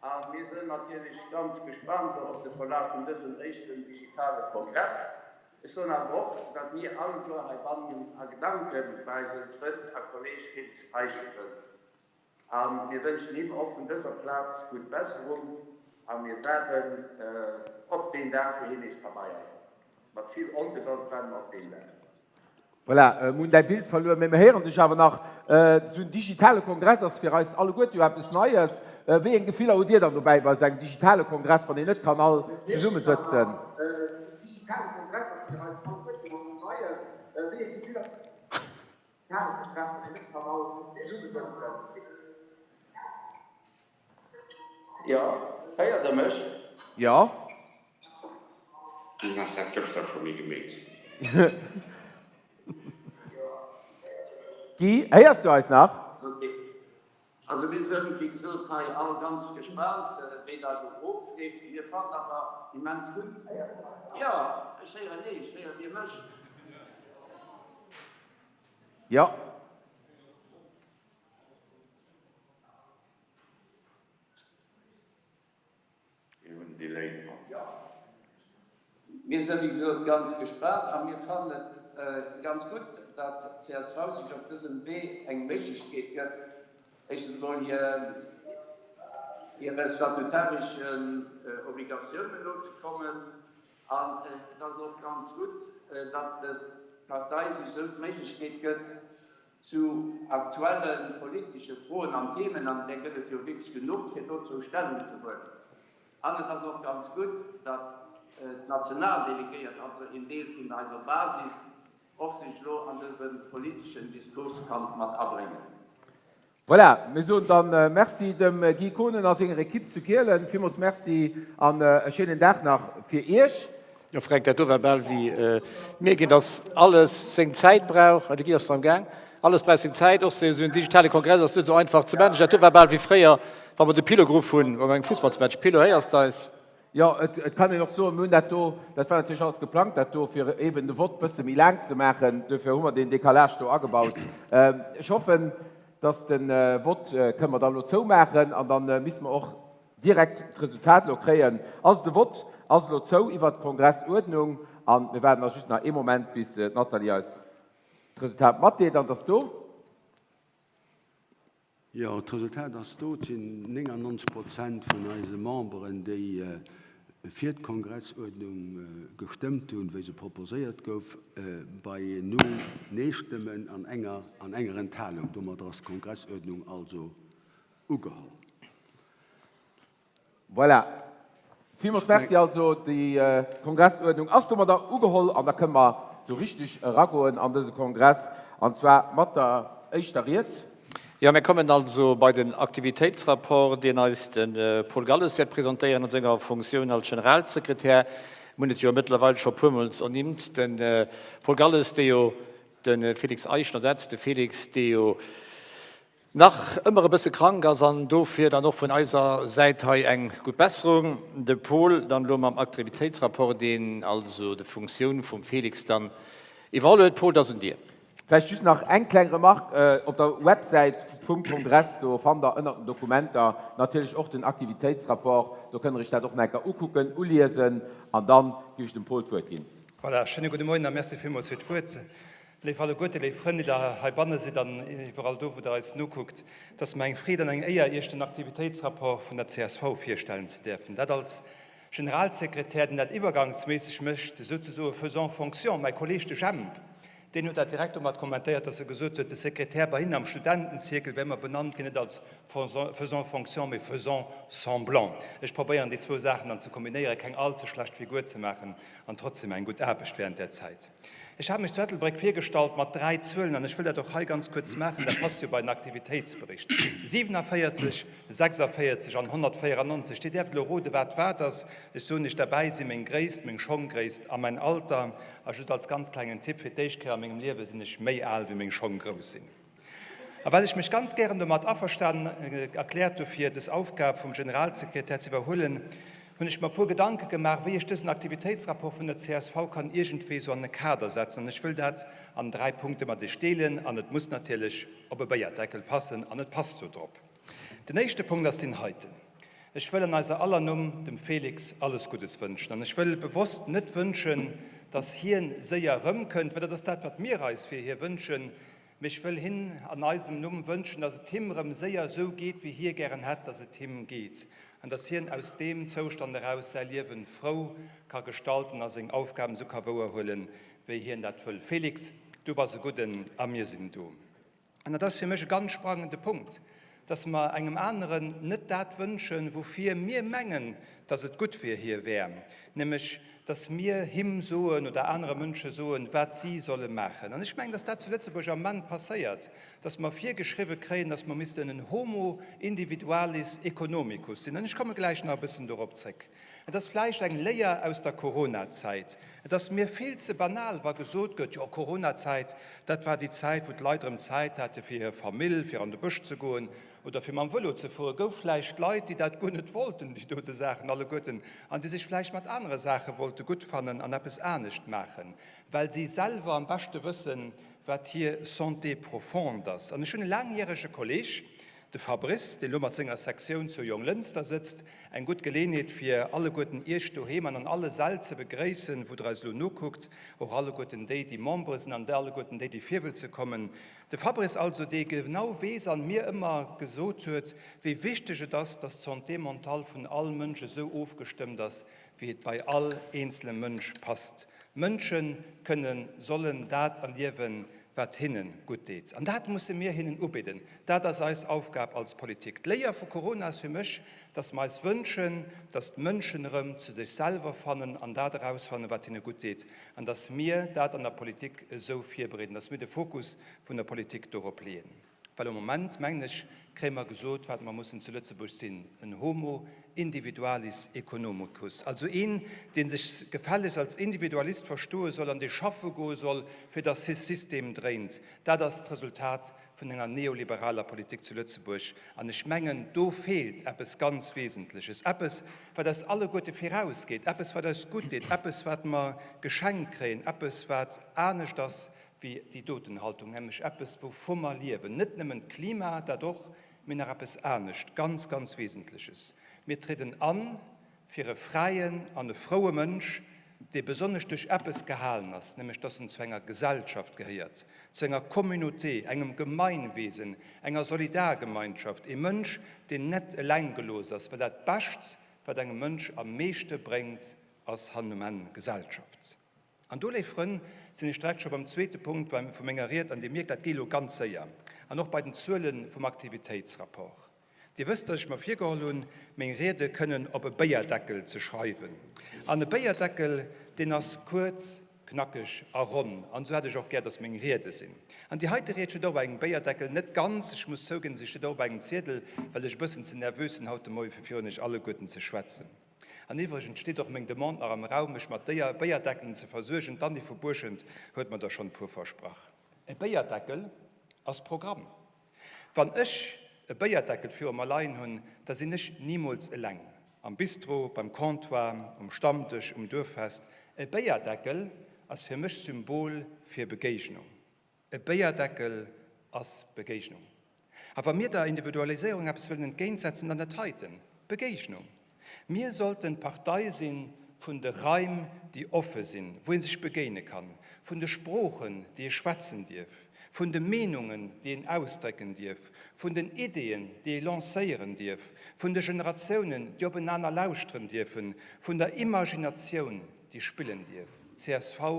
a mir sënn natierlech ganz gespaant op de Verlaf vun dësem éischten digitale Kongress. Ech soen awer och, datt mir alleguer heibannen a Gedanken bei eisem Frënd a Kolleg Félix Eischen sënn. A mir wënschen him och vun dëser Plaz gutt Besserung a mir waarden op deen Dag, wou hien nees ka bei eis sinn. Mat vill Ongedold waarde mer op deen Dag. Voilà, mir hunn däi Bild verluer, mee mir héieren dech awer nach. Esou en digitale Kongress ass fir eis alleguerte jo eppes Neies. Wéi eng Gefiller hutt Dir dann dobäi bei esou engem digitale Kongress, wann een net kann all zesummesëtzen? Jo, héiert der mech? Jo. Du has dat gëschter scho méi gemeet. Guy, héiers du eis nach? Also mir sënn, wéi gesot, hei all ganz gespaant, wéi dat elo ofleeft. Mir fannen awer immens gutt. Jo, ech héieren Iech. Héiert Dir mech? Jo. Mir hunn en Delay dran. Mir sënn, wéi gesot, ganz gespaant a mir fannen et ganz gutt, datt csv sech op dësem Wee eng Méiglechkeet gëtt, éischtens emol hire statutareschen Obligatiounen nozekommen an et ass och ganz gutt, datt d'Partei sech esou d'Méiglechkeet gëtt, zu aktuelle politesche Froen an Themen, an där gëtt et jo wierklech genuch, fir dozou Stellung ze huelen. An et ass och ganz gutt, datt d'Nationaldelegéiert, also een Deel vun eiser Basis, och sech elo an dëse politeschen Diskurs kann mat abréngen. Voilà, mir soen dann Merci dem Guy Kohnen a senger Equipe zu Kielen. Villmools Merci an e schéinen Dag nach fir Iech. Jo Fränk, dat do war bal wéi mierken, dass alles seng Zäit brauch. De Guy ass nach am Gaang. Alles brauch seng Zäit, och esou en digitale Kongress ass net esou einfach ze managen. Dat do war bal wéi fréier, wa mer de Pilo geruff hunn bei engem Fussballsmatch. Pilo, héiers d'eis? Jo, et kann een och soen, mir hunn dat do, dat war natierlech alles geplangt, dat do, fir eeben de Vott bësse méi laang ze maachen. Duerfir hu mer deen Décalage do agebaut. Ech hoffen, dass de Vott kënne mer da elo zoumaachen an da misste mer och direkt d'Resultat elo kréien. Also de Vott ass elo zou iwwert d'Kongressuerdnung a mir waarden da just nach ee Moment, bis d'Nathalie eis d'Resultat matdeelt. An et ass do. Jo, d'Resultat ass do. Et sinn 99 Prozent vun eise Memberen, déi fir d'Kongressuerdnung gestëmmt hunn, wéi se proposéiert gouf, bei null Nee-Stëmmen an enger an enger Enthalung. Domadder ass d'Kongressuerdnung also ugeholl. Voilà. Villmools Merci. Also, déi Kongressuerdnung ass domadder ugeholl an da kënne mer sou richteg eragoen an dëse Kongress, an zwar mat der éischter Ried. Jo, mir kommen also bei den Aktivitéitsrapport, deen eis de Paul Galles wäert presentéieren an senger Funktioun als Generalsekretär. Mir hunn et jo mëttlerweil scho puermools ernimmt, de Paul Galles, dee jo de Félix Eischen ersetzt, de Félix, dee jo nach ëmmer e bësse krank ass an dofir dann och vun eiser Säit hei eng gutt Besserung. De Paul dann elo mam Aktrivitéitsrapport, deen also de Funktioun vum Félix dann iwwerholl huet. Paul, et ass un dir. Vläicht just nach eng kleng Remarque, Op der Websäit vum Kongress, do fannt der ënnert den Dokumenter natierlech och den Aktivitéitsrapport. Do kënnt der iech dat och nach eng Kéier ukucken, uliesen an dann géif ech dem Paul d'Wuert ginn. Voilà, schéine gudde Moien a Merci villmools fir d'Wuert. Léif alleguerte, léif Frënn, déi Der heibanne sidd an iwwerall do, wou Der eis nokuckt, et ass mer eng Freed an eng Éier, Iech den Aktivitéitsrapport vun der csv virstellen ze däerfen. Dat als Generalsekretär, deen dat iwwergangsméisseg mécht, souzesoe faisant fonction. Mäi Kolleeg, de Jemp, deen huet dat direkt domat kommentéiert, dass e gesot huet, de Sekretär bei hinnen am Studentenzierkel wär ëmmer benannt ginn, net als faisant fonction, mee faisant semblant. Ech probéieren, déi zwou Saachen dann ze kombinéieren, keng allze schlecht Figur ze maachen an trotzdem eng gutt Aarbecht während där Zäit. Ech hat mech zu Ettelbréck virgestallt mat dräi Zuelen, an ech wëll dat och hei ganz kuerz maachen, dat passt jo bei den Aktivitéitsbericht, 47, 46 an 194. Dir däerft elo roden, wat wat ass. Ech soen Iech, derbäi si meng Gréisst, meng Schonggréisst a mäin Alter. A just als ganz klengen Tipp, Fir d'éischt Kéier a mengem Liewe sinn ech méi al, wéi meng Schong grouss sinn. A well ech mech ganz gären domat averstanen erkläert hu fir des Aufgab vum Generalsekretär ze iwwerhuelen, hunn ech mer e puer Gedanke gemaach, wéi ech dësen Aktivitéitsrapport vun der csv kann iergendwéi sou an e Kader setzen. An ech wëll dat an 3 Punkte mat iech deelen. An et muss natierlech op e Béierdeckel passen, an et passt do drop. Den éischte Punkt ass deen heiten, Ech wëll an eiser aller Numm dem Félix alles Guddes wënschen. An ech wëll bewosst net wënschen, dass hien séier erëmkënnt, well dat ass dat, wat mir eis fir hie wënschen. Mee ech wëll him an eisem Numm wënschen, dass et him erëm séier esou geet, wéi hie gären hätt, dass et him geet, an dass hien aus deem Zoustand eraus säi Liewen frou ka gestalten a seng Aufgaben esou ka wouerhuelen, wéi hien dat wëll. Félix, du bass e Gudden a mir sinn do. An dat ass fir mech e ganz sprangende Punkt, dass mer engem aneren net dat wënschen, woufir mir mengen, dass et gutt fir hie wär, nämlech dass mir him soen oder anere Mënsche soen, wat si solle maachen. An ech mengen, dass dat zu Lëtzebuerg am Ament passéiert, dass mer virgeschriwwe kréien, dass mer missten en Homo individualis economicus sinn. An ech komme gläich nach e bëssen dorop zréck. Et ass vläicht eng Léier aus der Coronazäit. Et ass mir vill ze banal, wa gesot gëtt, jo, Coronazäit, dat war déi Zäit, wou d'Leit erëm Zäit hate fir hir Famill, fir an de Bësch ze goen oder fir mam Vëlo ze fueren. Gouf vläicht Leit, déi dat guer net wollten, déi dote Saachen alleguerten, an déi sech vläicht mat anere Saache wollte gutt fannen an eppes anescht maachen, well si selwer am beschte wëssen, wat hir Santé profonde ass. An ech hunn e laangjärege Kolleeg, De Fabrice, deen elo mat senger Sektioun zu Jonglënster sëtzt, eng gutt Geleenheet fir alleguerten Iech doheem an an alle Säll ze begréissen, wou der eis elo nokuckt, och alleguerten déi, déi Membere sinn an alleguerten déi, déi virwëlze kommen. De Fabrice also, dee genau weess an mir ëmmer gesot huet, wéi wichteg et ass, dass d'Santé mentale vun all Mënsch esou ofgestëmmt ass, wéi et bei all eenzele Mënsch passt. Mënsche kënnen, sollen dat erliewen, wat hinne gutt deet. An dat musse mir hinnen ubidden. Dat ass eis Aufgab als Politik. D'Léier vu Corona ass fir mech, dass mer eis wënschen, dass d'Mënschen erëm zu sech selwer fannen an dat erausfannen, wat hinne gutt deet, an dass mir dat an der Politik esou virbereeden, dass mir de Fokus vun der Politik dorop leeën. Well am Moment, mengen ech, kréie mer gesot, wat mer mussen zu Lëtzebuerg sinn, en Homo individualis economicus, also een, dee sech gefällegst als Individualist verstoe soll an dee schaffe goe soll, fir dass hie System dréint. Dat ass d'Resultat vun enger neoliberaler Politik zu Lëtzebuerg. An ech mengen, do feelt eppes ganz Wesentleches, eppes, wat eis alleguerte virausgeet, eppes, wat eis guttdeet, eppes, wat mer geschenkt kréien, eppes, wat anescht ass wéi déi doten Haltung, nämlech eppes, wouvu mer liewen. Net nëmmen d'Klima, dat och, mee nach eppes anescht, ganz, ganz Wesentleches. Mir trieden an fir e fräien an e froue Mënsch. dee besonnesch duerch eppes gehalen ass, nämlech dass en zu enger Gesellschaft gehéiert, zu enger Communauté, engem Gemeinwesen, enger Solidargemeinschaft, ee Mënsch, deen net eleng gelooss ass, well dat Bescht, wat engem Mënsch am meeschte bréngt, ass hannen um Enn Gesellschaft. An do, léif Frënn, sinn ech direkt scho beim zweete Punkt vu menger Ried, an Dir mierkt, dat geet elo ganz séier, an och bei den Zuele vum Aktivitéitsrapport. Dir wësst, dass ech mer virgeholl hunn, meng Riede kënnen op e Béierdeckel ze schreiwen. An e Béierdeckel, deen ass kuerz, knackeg a ronn. An esou hätt ech och gär, dass meng Riede sinn. An déi heite Ried steet och op engem Béierdeckel. Net ganz, ech muss zouginn, se steet och op engem Ziedel, well ech e bëssen ze nervös sinn haut de Moie fir virun iech alleguerten ze schwätzen. An iwwregens steet och meng Demande nach am Raum, mech mat Béierdeckelen ze versuergen. D'Anni vu Buerschent huet mer der schonn e puer versprach. E Béierdeckel ass Programm. Wann ech e Béierdeckel viru mer leien hunn, da sinn ech nimools eleng. Am Bistro, beim Comptoir, um Stammdësch, um Duerffest. E Béierdeckel ass fir mech Symbol fir Begéignung. E Béierdeckel ass Begéignung. A wa mir der Individualiséierung eppes wëllen entgéintsetzen, dann dat heiten, Begéignung. Mir sollten d'Partei si vun de Raim, déi offe sinn, wou ee sech begéine kann, vun de Sproochen, déi ee schwätzen dierf, vun de Meenungen, déi een ausdrécken dierf, vun den Ideeën, déi ee lancéieren dierf, vun de Generatiounen, déi openaner lauschteren dierfen, vun der Imaginatioun, déi spillen dierf. Csv,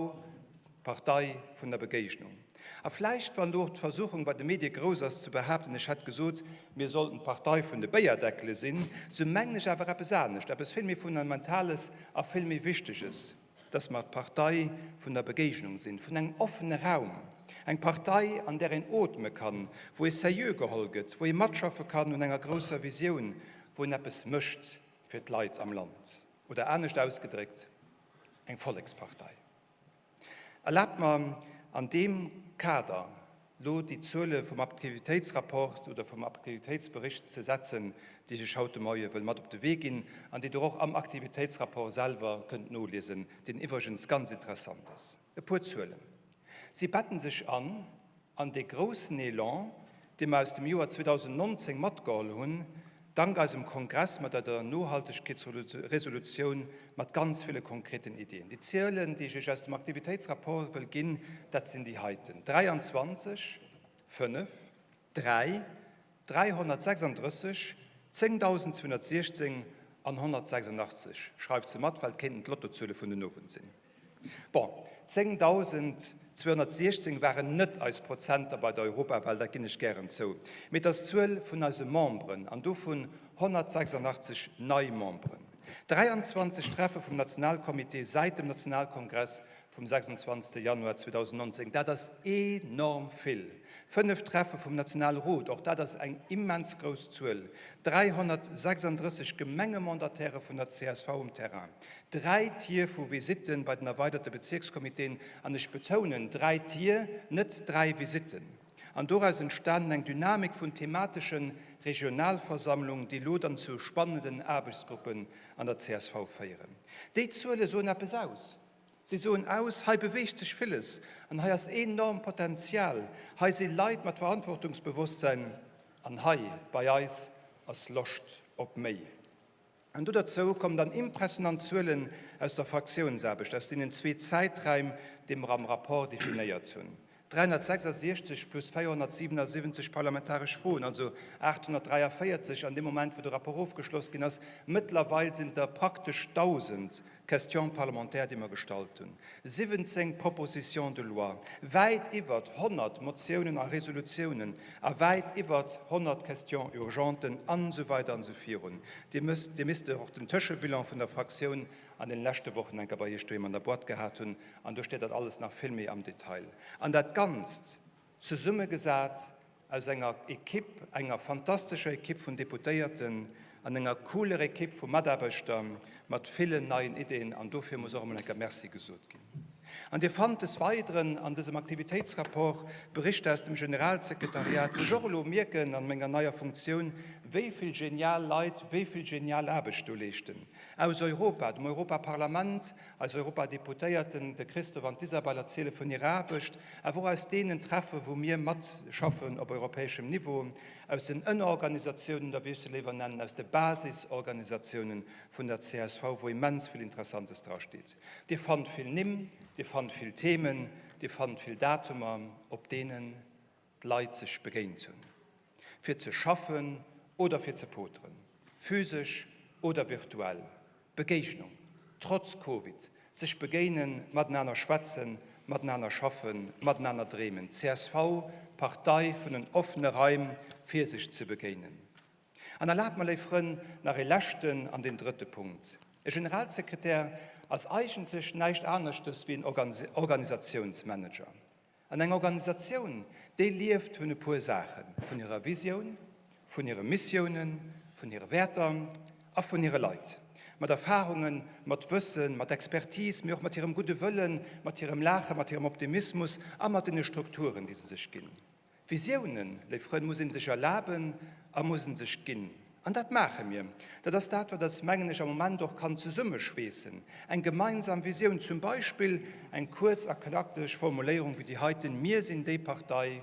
d'Partei vun der Begéignung. A vläicht, wann do och d'Versuchung bei de Medie grouss ass ze behaapten, ech hätt gesot, mir sollten d'Partei vun de Béierdeckele sinn, sou mengen ech awer eppes anescht, eppes vill méi Fundamentales a vill méi Wichteges, dass mer d'Partei vun der Begéignung sinn, vun engem offene Raum, eng Partei, an där een ootme kann, wou ee sérieux geholl gëtt, wou ee matschaffe kann un enger grousser Visioun, wou een eppes mécht fir d'Leit am Land. Oder anescht ausgedréckt, eng Vollekspartei. Erlaabt mer an deem Kader lo déi Zuele vum Aktivitéitsrapport oder vum Aktivitéitsbericht ze setzen, déi ech Iech haut de Moie wëll mat op de Wee ginn an déi Der och am Aktivitéitsrapport selwer kënnt noliesen, deen iwwregens ganz interessant ass. E puer Zuelen. Si betten sech an an dee groussen Elan, dee mer aus dem Joer 2019 matgeholl hunn, dank eisem Kongress mat der Nohaltegkeetsresolutioun, mat ganz ville konkreten Iddien. Déi Zuelen, déi ech Iech aus dem Aktivitéitsrapport wëll ginn, dat sinn déi heiten, 23, 5, 3, 336, 10.216 an 186. Schreift se mat, well et kéinten d'Lottozuele vun den Owend sinn. Bon, 10.216 waren net eis Prozenter bei der Europawal, dat ginn ech gären zou, mee et ass d'Zuel vun eise Memberen, an dovun 186 nei Memberen. 23 Treffe vum Nationalcomité säit dem Nationalkongress vum 26. Januar 2019, dat ass enorm vill. Fënnef Treffe vum Nationalrot, och dat ass eng immens grouss Zuel. 336 Gemengemandataire vun der csv um Terrain. Dräi Tier vu Visitten bei den erweiderte Bezierkscomitéen, an ech betounen, dräi Tier, net dräi Visitten. An doraus entstanen eng Dynamik vun thematesche Regionalversammlung, déi elo dann zu spannenden Aarbechtsgruppen an der csv féieren. Déi Zuele soen eppes aus. Si soen aus, hei beweegt sech villes an hei ass enorm Potenzial, hei si Leit mat Verantwortungsbewusstsein an hei bei eis ass Loscht op méi. An do derzou kommen dann impressionant Zuelen aus der Fraktiounsaarbecht, aus deenen zwee Zäiträim, déi mer am Rapport definéiert hunn, 366 plus 477 parlamentaresch Froen, also 843 an deem Moment, wou de Rapport ofgeschloss ginn ass. Mëttlerweil sinn et der praktesch 1.000 Questions parlementaires, déi mer gestallt hunn, 17 Propositions de loi, wäit iwwert 100 Motiounen a Resolutiounen a wäit iwwert 100 Questions urgentes an esou weider an esou virun. Dir mësst, Dir misst och den Tëschebilan vun der Fraktioun an deene leschte Wochen enker bei Iech doheem an der Boîte gehat hunn an do steet dat alles nach vill méi am Detail. An dat Ganzt zesummegesat aus enger Ekipp, enger fantastescher Ekipp vun Deputéierten an enger cooler Ekipp vu Mataarbechter mat villen neien Ideen an dofir muss och emol eng Kéier Merci gesot ginn. An Dir fannt des Weideren an dësem Aktivitéitsrapport Berichter aus dem Generalsekretariat, wou ech och elo mierken an menger neier Funktioun, wéi vill genial Leit wéi vill genial Aarbecht do leeschten. Aus Europa, dem Europaparlament, eis Europadeputéierten, de Christophe an d'Isabel erziele vun hirer Aarbecht, awer och aus deenen Treffe wou mir matschaffen op europäeschem Niveau, aus den Ënnerorganisatiounen, oder wéi ech se léiwer nennen, aus de Basisorganisatiounen vun der csv, wou immens vill Interessantes drasteet. Dir fannt vill Nimm, Dir fannt vill Themen, Dir fannt vill Datumer, op deenen d'Leit sech begéint hunn, fir ze schaffen oder fir ze poteren, physesch oder virtuell. Begéignung, trotz Covid, sech begéinen, matenaner schwätzen, matenaner schaffen, matenaner dreemen. Csv, Partei vun den offene Raim, fir sech ze begéinen. An erlaabt mer, léif Frënn, nach ee leschten an deen drëtte Punkt. E Generalsekretär ass eigentlech näischt aneschtes wéi en Organisatiounsmanager. An eng Organisatioun, déi lieft vun e puer Saachen, vun hirer Visioun, vun hire Missiounen, vun hire Wäerter a vun hire Leit. Mat Erfarungen, mat Wëssen, mat Expertise, mee och mat hirem gudde Wëllen, mat hirem Laachen, mat hirem Optimismus a mat deene Strukturen, déi se sech ginn. Visiounen, léif Frënn, muss ee sech erlaben a muss en sech ginn. An dat maache mir. Dat ass dat, wat eis, mengen ech, am Moment och kann zesummeschweessen, eng gemeinsam Visioun. Zum Beispill eng kuerz a knackeg Formuléierung wéi déi heiten, Mir sinn déi Partei,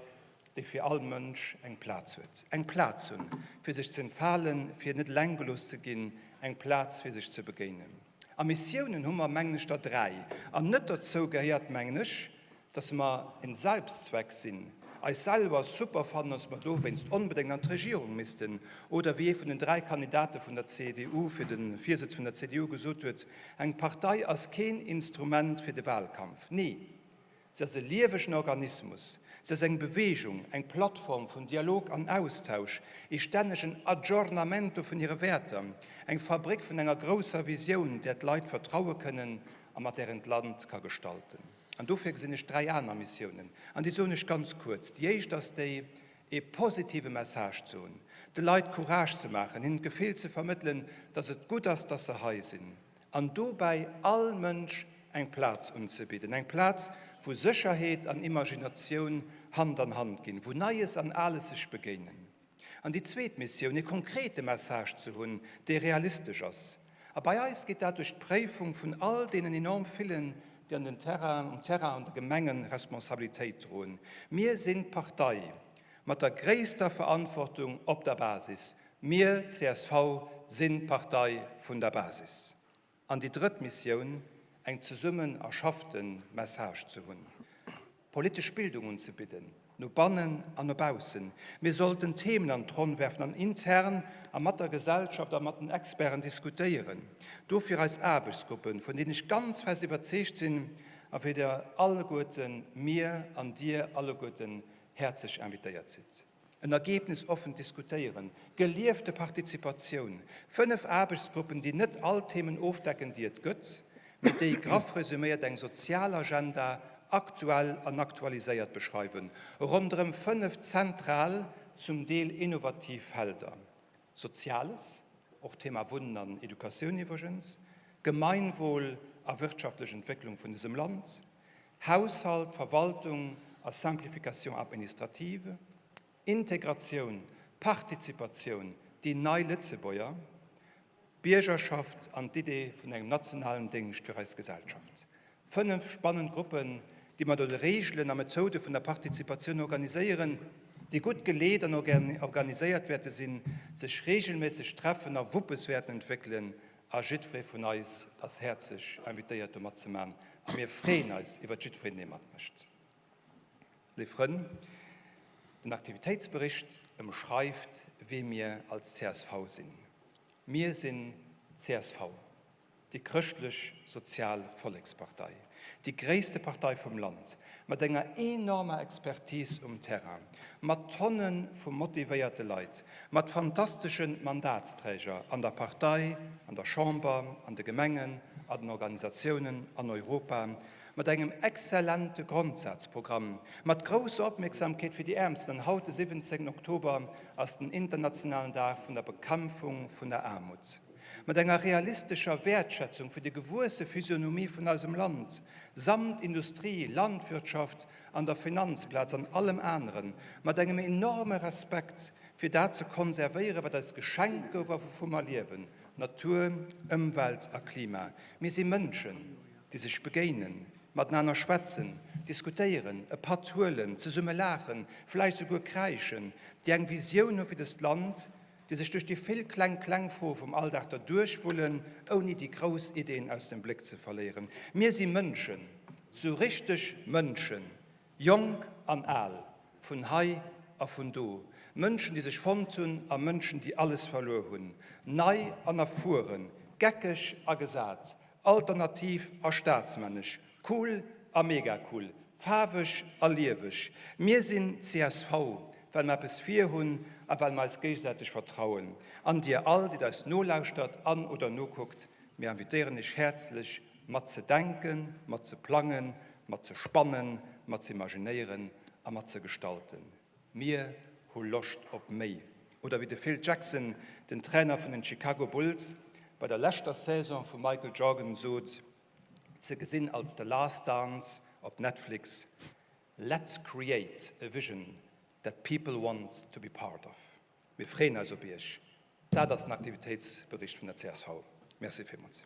déi fir all Mënsch eng Plaz huet. Eng Plaz hunn, fir sech ze entfalen, fir net eleng gelooss ze ginn, eng Plaz, fir sech ze begéinen. A Missiounen hu mer, mengen ech, der dräi. An net dozou gehéiert, mengen ech, dass mer en Selbstzweck sinn, eis selwer super fannen, dass mer dowéinst onbedéngt an d'Regierung missten, oder wéi ee vun den dräi Kandidate vun der CDU fir de Virsëtz vun der CDU gesot huet, Eng Partei ass keen Instrument fir de Wahlkampf. Nee, se ass e liewegen Organismus, se ass eng Bewegung, eng Plattform vun Dialog an Austausch, ee stännegen Aggiornamento vun hire Wäerter, eng Fabrik vun enger grousser Visioun, där d'Leit vertraue kënnen a mat där een d'Land ka gestalten. An dofir gesinn ech dräi aner Missiounen, an déi soen ech ganz kuerz. Déi éischt ass déi, ee positive Message ze hunn, de Leit Courage ze maachen, hinnen d'Gefill ze vermëttelen, dass et gutt ass, dass se hei sinn, an dobäi all Mënsch eng Plaz unzebidden, eng Plaz, wou Sécherheet an Imaginatioun Hand an Hand ginn, wou Neies an Ales sech begéinen. An déi zweet Missioun, ee konkrete Message ze hunn, dee realistesch ass. A bei eis geet dat duerch d'Préifung vun all deenen enorm villen, déi an den Terrainen, um Terrain an de Gemenge Responsabilitéit droen. Mir sinn d'Partei mat der gréisster Verantwortung op der Basis. Mir, csv, sinn d'Partei vun der Basis. An déi drëtt Missioun, eng zesummen erschaffte Message ze hunn, politesch Bildung unzebidden, no bannen an no baussen. Mir sollten Themen an d'Ronn werfen an intern a mat der Gesellschaft a mat den Experten diskutéieren. Dofir eis Aarbechtsgruppen, vun deenen ech ganz fest iwwerzeegt sinn a fir déi alleguerten mir an Dir alleguerten häerzlech invitéiert sidd. En ergebnisoffent Diskutéieren, geliefte Partizipatioun, 5 Aarbechtsgruppen, déi net all Themen ofdecken, déi et gëtt, mee déi, graff resuméiert, eng sozial Agenda aktuell an aktualiséiert beschreiwen, ronderëm 5 zentral, zum Deel innovativ Felder, Soziales, och Thema Wunnen an Educatioun iwwregens, Gemeinwohl a wirtschaftlech Entwécklung vun dësem Land, Haushalt, Verwaltung a Simplification administrative, Integratioun, Partizipatioun, déi nei Lëtzebuerger, Biergerschaft an d'Idee vun engem nationalen Déngscht fir eis Gesellschaft. 5 spannend Gruppen, déi mat de Reegelen a Methode vun der Partizipatioun organiséieren, déi gutt geleet an organiséiert wäerte sinn, sech reegelméisseg treffen a Wuppes wäerten entwéckelen A jiddweree vun eis ass häerzlech invitéiert do matzemaachen a mir freeën eis iwwert jiddwereen dee matmécht. Léif Frënn, den Aktivitéitsbericht ëmschreift wee mir als csv sinn. Mir sinn csv, déi chrëschtlech sozial Vollekspartei, déi gréisste Partei vum Land, mat enger enormer Expertise um Terrain, mat Tonne vu motivéierte Leit, mat fantastesche Mandatsträger an der Partei, an der Chamber, an de Gemengen, an den Organisatiounen, an Europa, mat engem exzellente Grondsazprogramm, mat grousser Opmierksamkeet fir déi Äermsten. An haut, de 17 Oktober, ass den internationalen Dag vun der Bekämpfung vun der Aarmut. Mat enger realistescher Wäertschätzung fir déi gewuesse Physionomie vun eisem Land, samt Industrie, Landwirtschaft an der Finanzplaz an allem aneren, mat engem enorme Respekt fir dat ze konservéieren, wat eis geschenkt gouf a wouvu mer liewen, Natur, Ëmwelt a Klima. Mir si Mënschen, déi sech begéinen, matenaner schwätzen, diskutéieren, e Patt huelen, zesumme laachen, vläicht souguer kräischen, déi eng Visioun hu fir dëst Land, déi sech duerch déi vill kleng, kleng Froe vum Alldag derduerch wullen, ouni déi grouss Ideen aus dem Bléck ze verléieren. Mir si Mënschen, sou richteg Mënschen, jonk an al, vun hei a vun do, Mënschen, déi sech fonnt hunn a Mënschen, déi alles verluer hunn, nei an erfueren, geckeg a gesat, alternativ a staatsmännesch, cool a mega-cool, faarweg a lieweg. Mir sinn csv, well mer eppes virhunn a well mer eis géigesäiteg vertrauen. An dir all, déi eis nolauschtert an oder nokuckt, mir invitéieren iech häerzlech, mat ze denken, mat ze plangen, mat ze spannen, mat ze imaginéieren a mat ze gestalten. Mir hu Loscht op méi. Oder wéi de Phil Jackson, den Trainer vun den Chicago Bulls, bei der leschter Saison vum Michael Jordan sot, ze gesinn als The Last Dance op Netflix, Let's create a vision that people want to be part of. Mir freeën eis op Iech. Dat ass den Aktivitéitsbericht vun der csv. Merci villmools.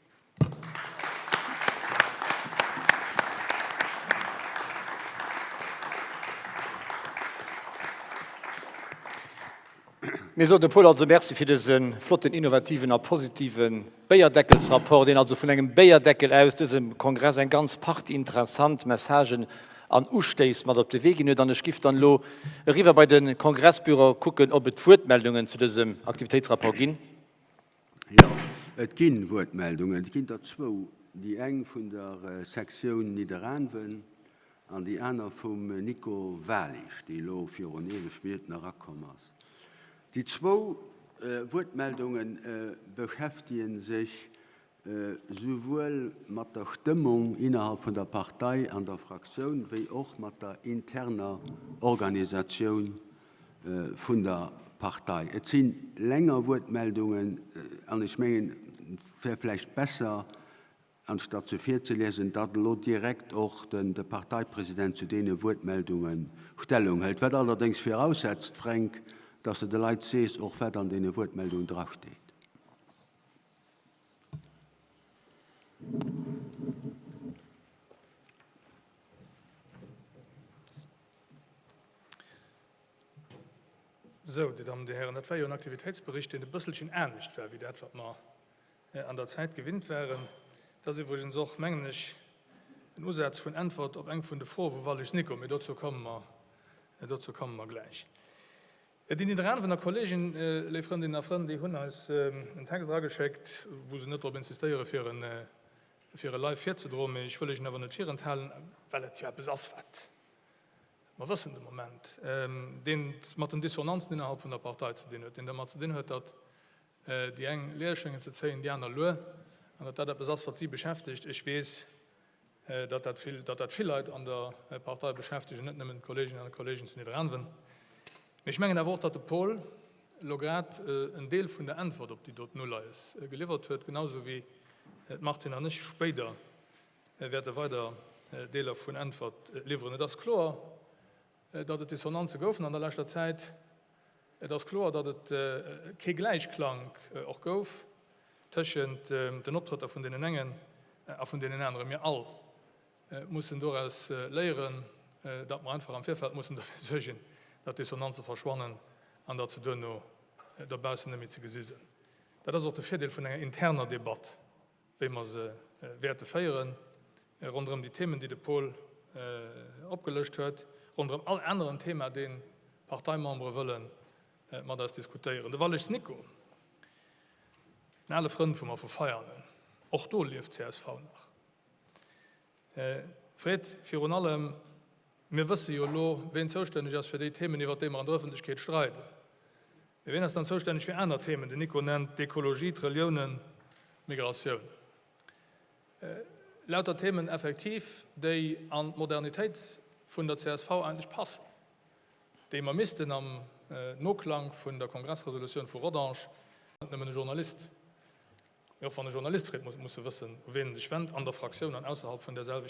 Mir soen dem Paul also Merci fir dëse flotten, innovativen a positive Béierdeckelsrapport, deen also vun engem Béierdeckel aus dësem Kongress eng ganz Partie interessant Messagen an Ustéiss mat op de Wee ginn huet. An ech giff dann elo eriwwer bei de Kongressbüro kucken, ob et Wuertmeldungen zu dësem Aktivitéitsrapport ginn. Jo, et ginn Wuertmeldungen. Et ginn der zwou, déi eng vun der Sektioun Nidderaanwen an déi aner vum Nico Walisch, dee elo virun 11 Minutten erakomm ass. Déi zwou Wuertmeldunge beschäftege sech souwuel mat der Stëmmung innerhalb vun der Partei an der Fraktioun wéi och mat der interner Organisatioun vun der Partei. Et si länger Wuertmeldungen an ech mengen, et wär vläicht besser, anstatt se virzeliesen, datt elo direkt och de Parteipresident zu deene Wuertmeldunge Stellung hëlt, wat allerdéngs viraussetzt, Fränk, datt s de de Leit sees och, wat an deene Wuertmeldungen drasteet. Sou, Dir Dammen, Dir Hären, dat war jo en Aktivitéitsbericht, deen e bësselchen anescht war wéi dat, wat mer an der Zäit gewinnt waren. Dat ass iwwregens och, mengen ech, en Usaz vun Äntwert op eng vun de Froe vu Wallichs Nico, mee dozou komme mer, dozou komme mer gläich. Déi Nidderaanwener Kollegen, léif Frëndinnen a Frënn, déi hunn eis en Text erageschéckt, wou se net drop insistéiere fir en fir e live virzedroen, mee ech wëll Iech en awer net virenthalen, well et jo eppes ass, wat mer wëssen de Moment, deen mat den Dissonanzen innerhalb vun der Partei ze dinn huet, deen dermat ze dinn huet, datt déi eng Leer schéngen ze zéien, déi aner luer, an datt dat eppes ass, wat si beschäftegt. Ech weess, datt dat vill, datt dat vill Leit an der Partei beschäftegen, net nëmmen d'Kolleeginnen an d'Kolleegen zu Nidderaanwen. Mee ech mengen awer och, datt de Paul elo grad en Deel vun der Äntwert op déi doten Uleies geliwwert huet, genau esou wéi d'Martine an ech spéider wäerte weider Deeler vun Äntwert liwweren. Et ass kloer, datt et Dissonanze goufen an der leschter Zäit. Et ass kloer, datt et kee Gläichklank och gouf tëschent den Optrëtter vun deenen engen a vun deenen aneren. Mir all mussen doraus léieren, datt mer einfach am Virfeld mussen derfir suergen, datt d'Dissonanze verschwannen an datt se duerno dobaussen net méi ze gesi sinn. Dat ass och de Virdeel vun enger interner Debatt, wéi mer se wäerte féieren, ronderëm déi Themen, déi de Paul opgelëscht huet, ronderëm all aneren Thema, deen d'Parteimembere wëlle mat eis diskutéieren. De Wallichs Nico, en ale Frënd vu mer vu Veianen, och do lieft csv nach, freet virun allem, Mir wësse jo elo, ween zoustänneg ass fir déi Themen, iwwert déi mer an der Ëffentlechkeet streiden. Mee ween ass dann zoustänneg fir aner Themen? Den Nico nennt d'Ekologie, d'Reliounen, d'Migratioun. Lauter Themen effektiv, déi an d'Modernitéit vun der csv eigentlech passen, déi mer missten am Noklank vun der Kongressresolutioun vu Rodange, net nëmmen e Journalist. Mee och wann e Journalist freet, muss e wëssen, u wien en sech wennt, an der Fraktioun an ausserhalb vun där selwechter.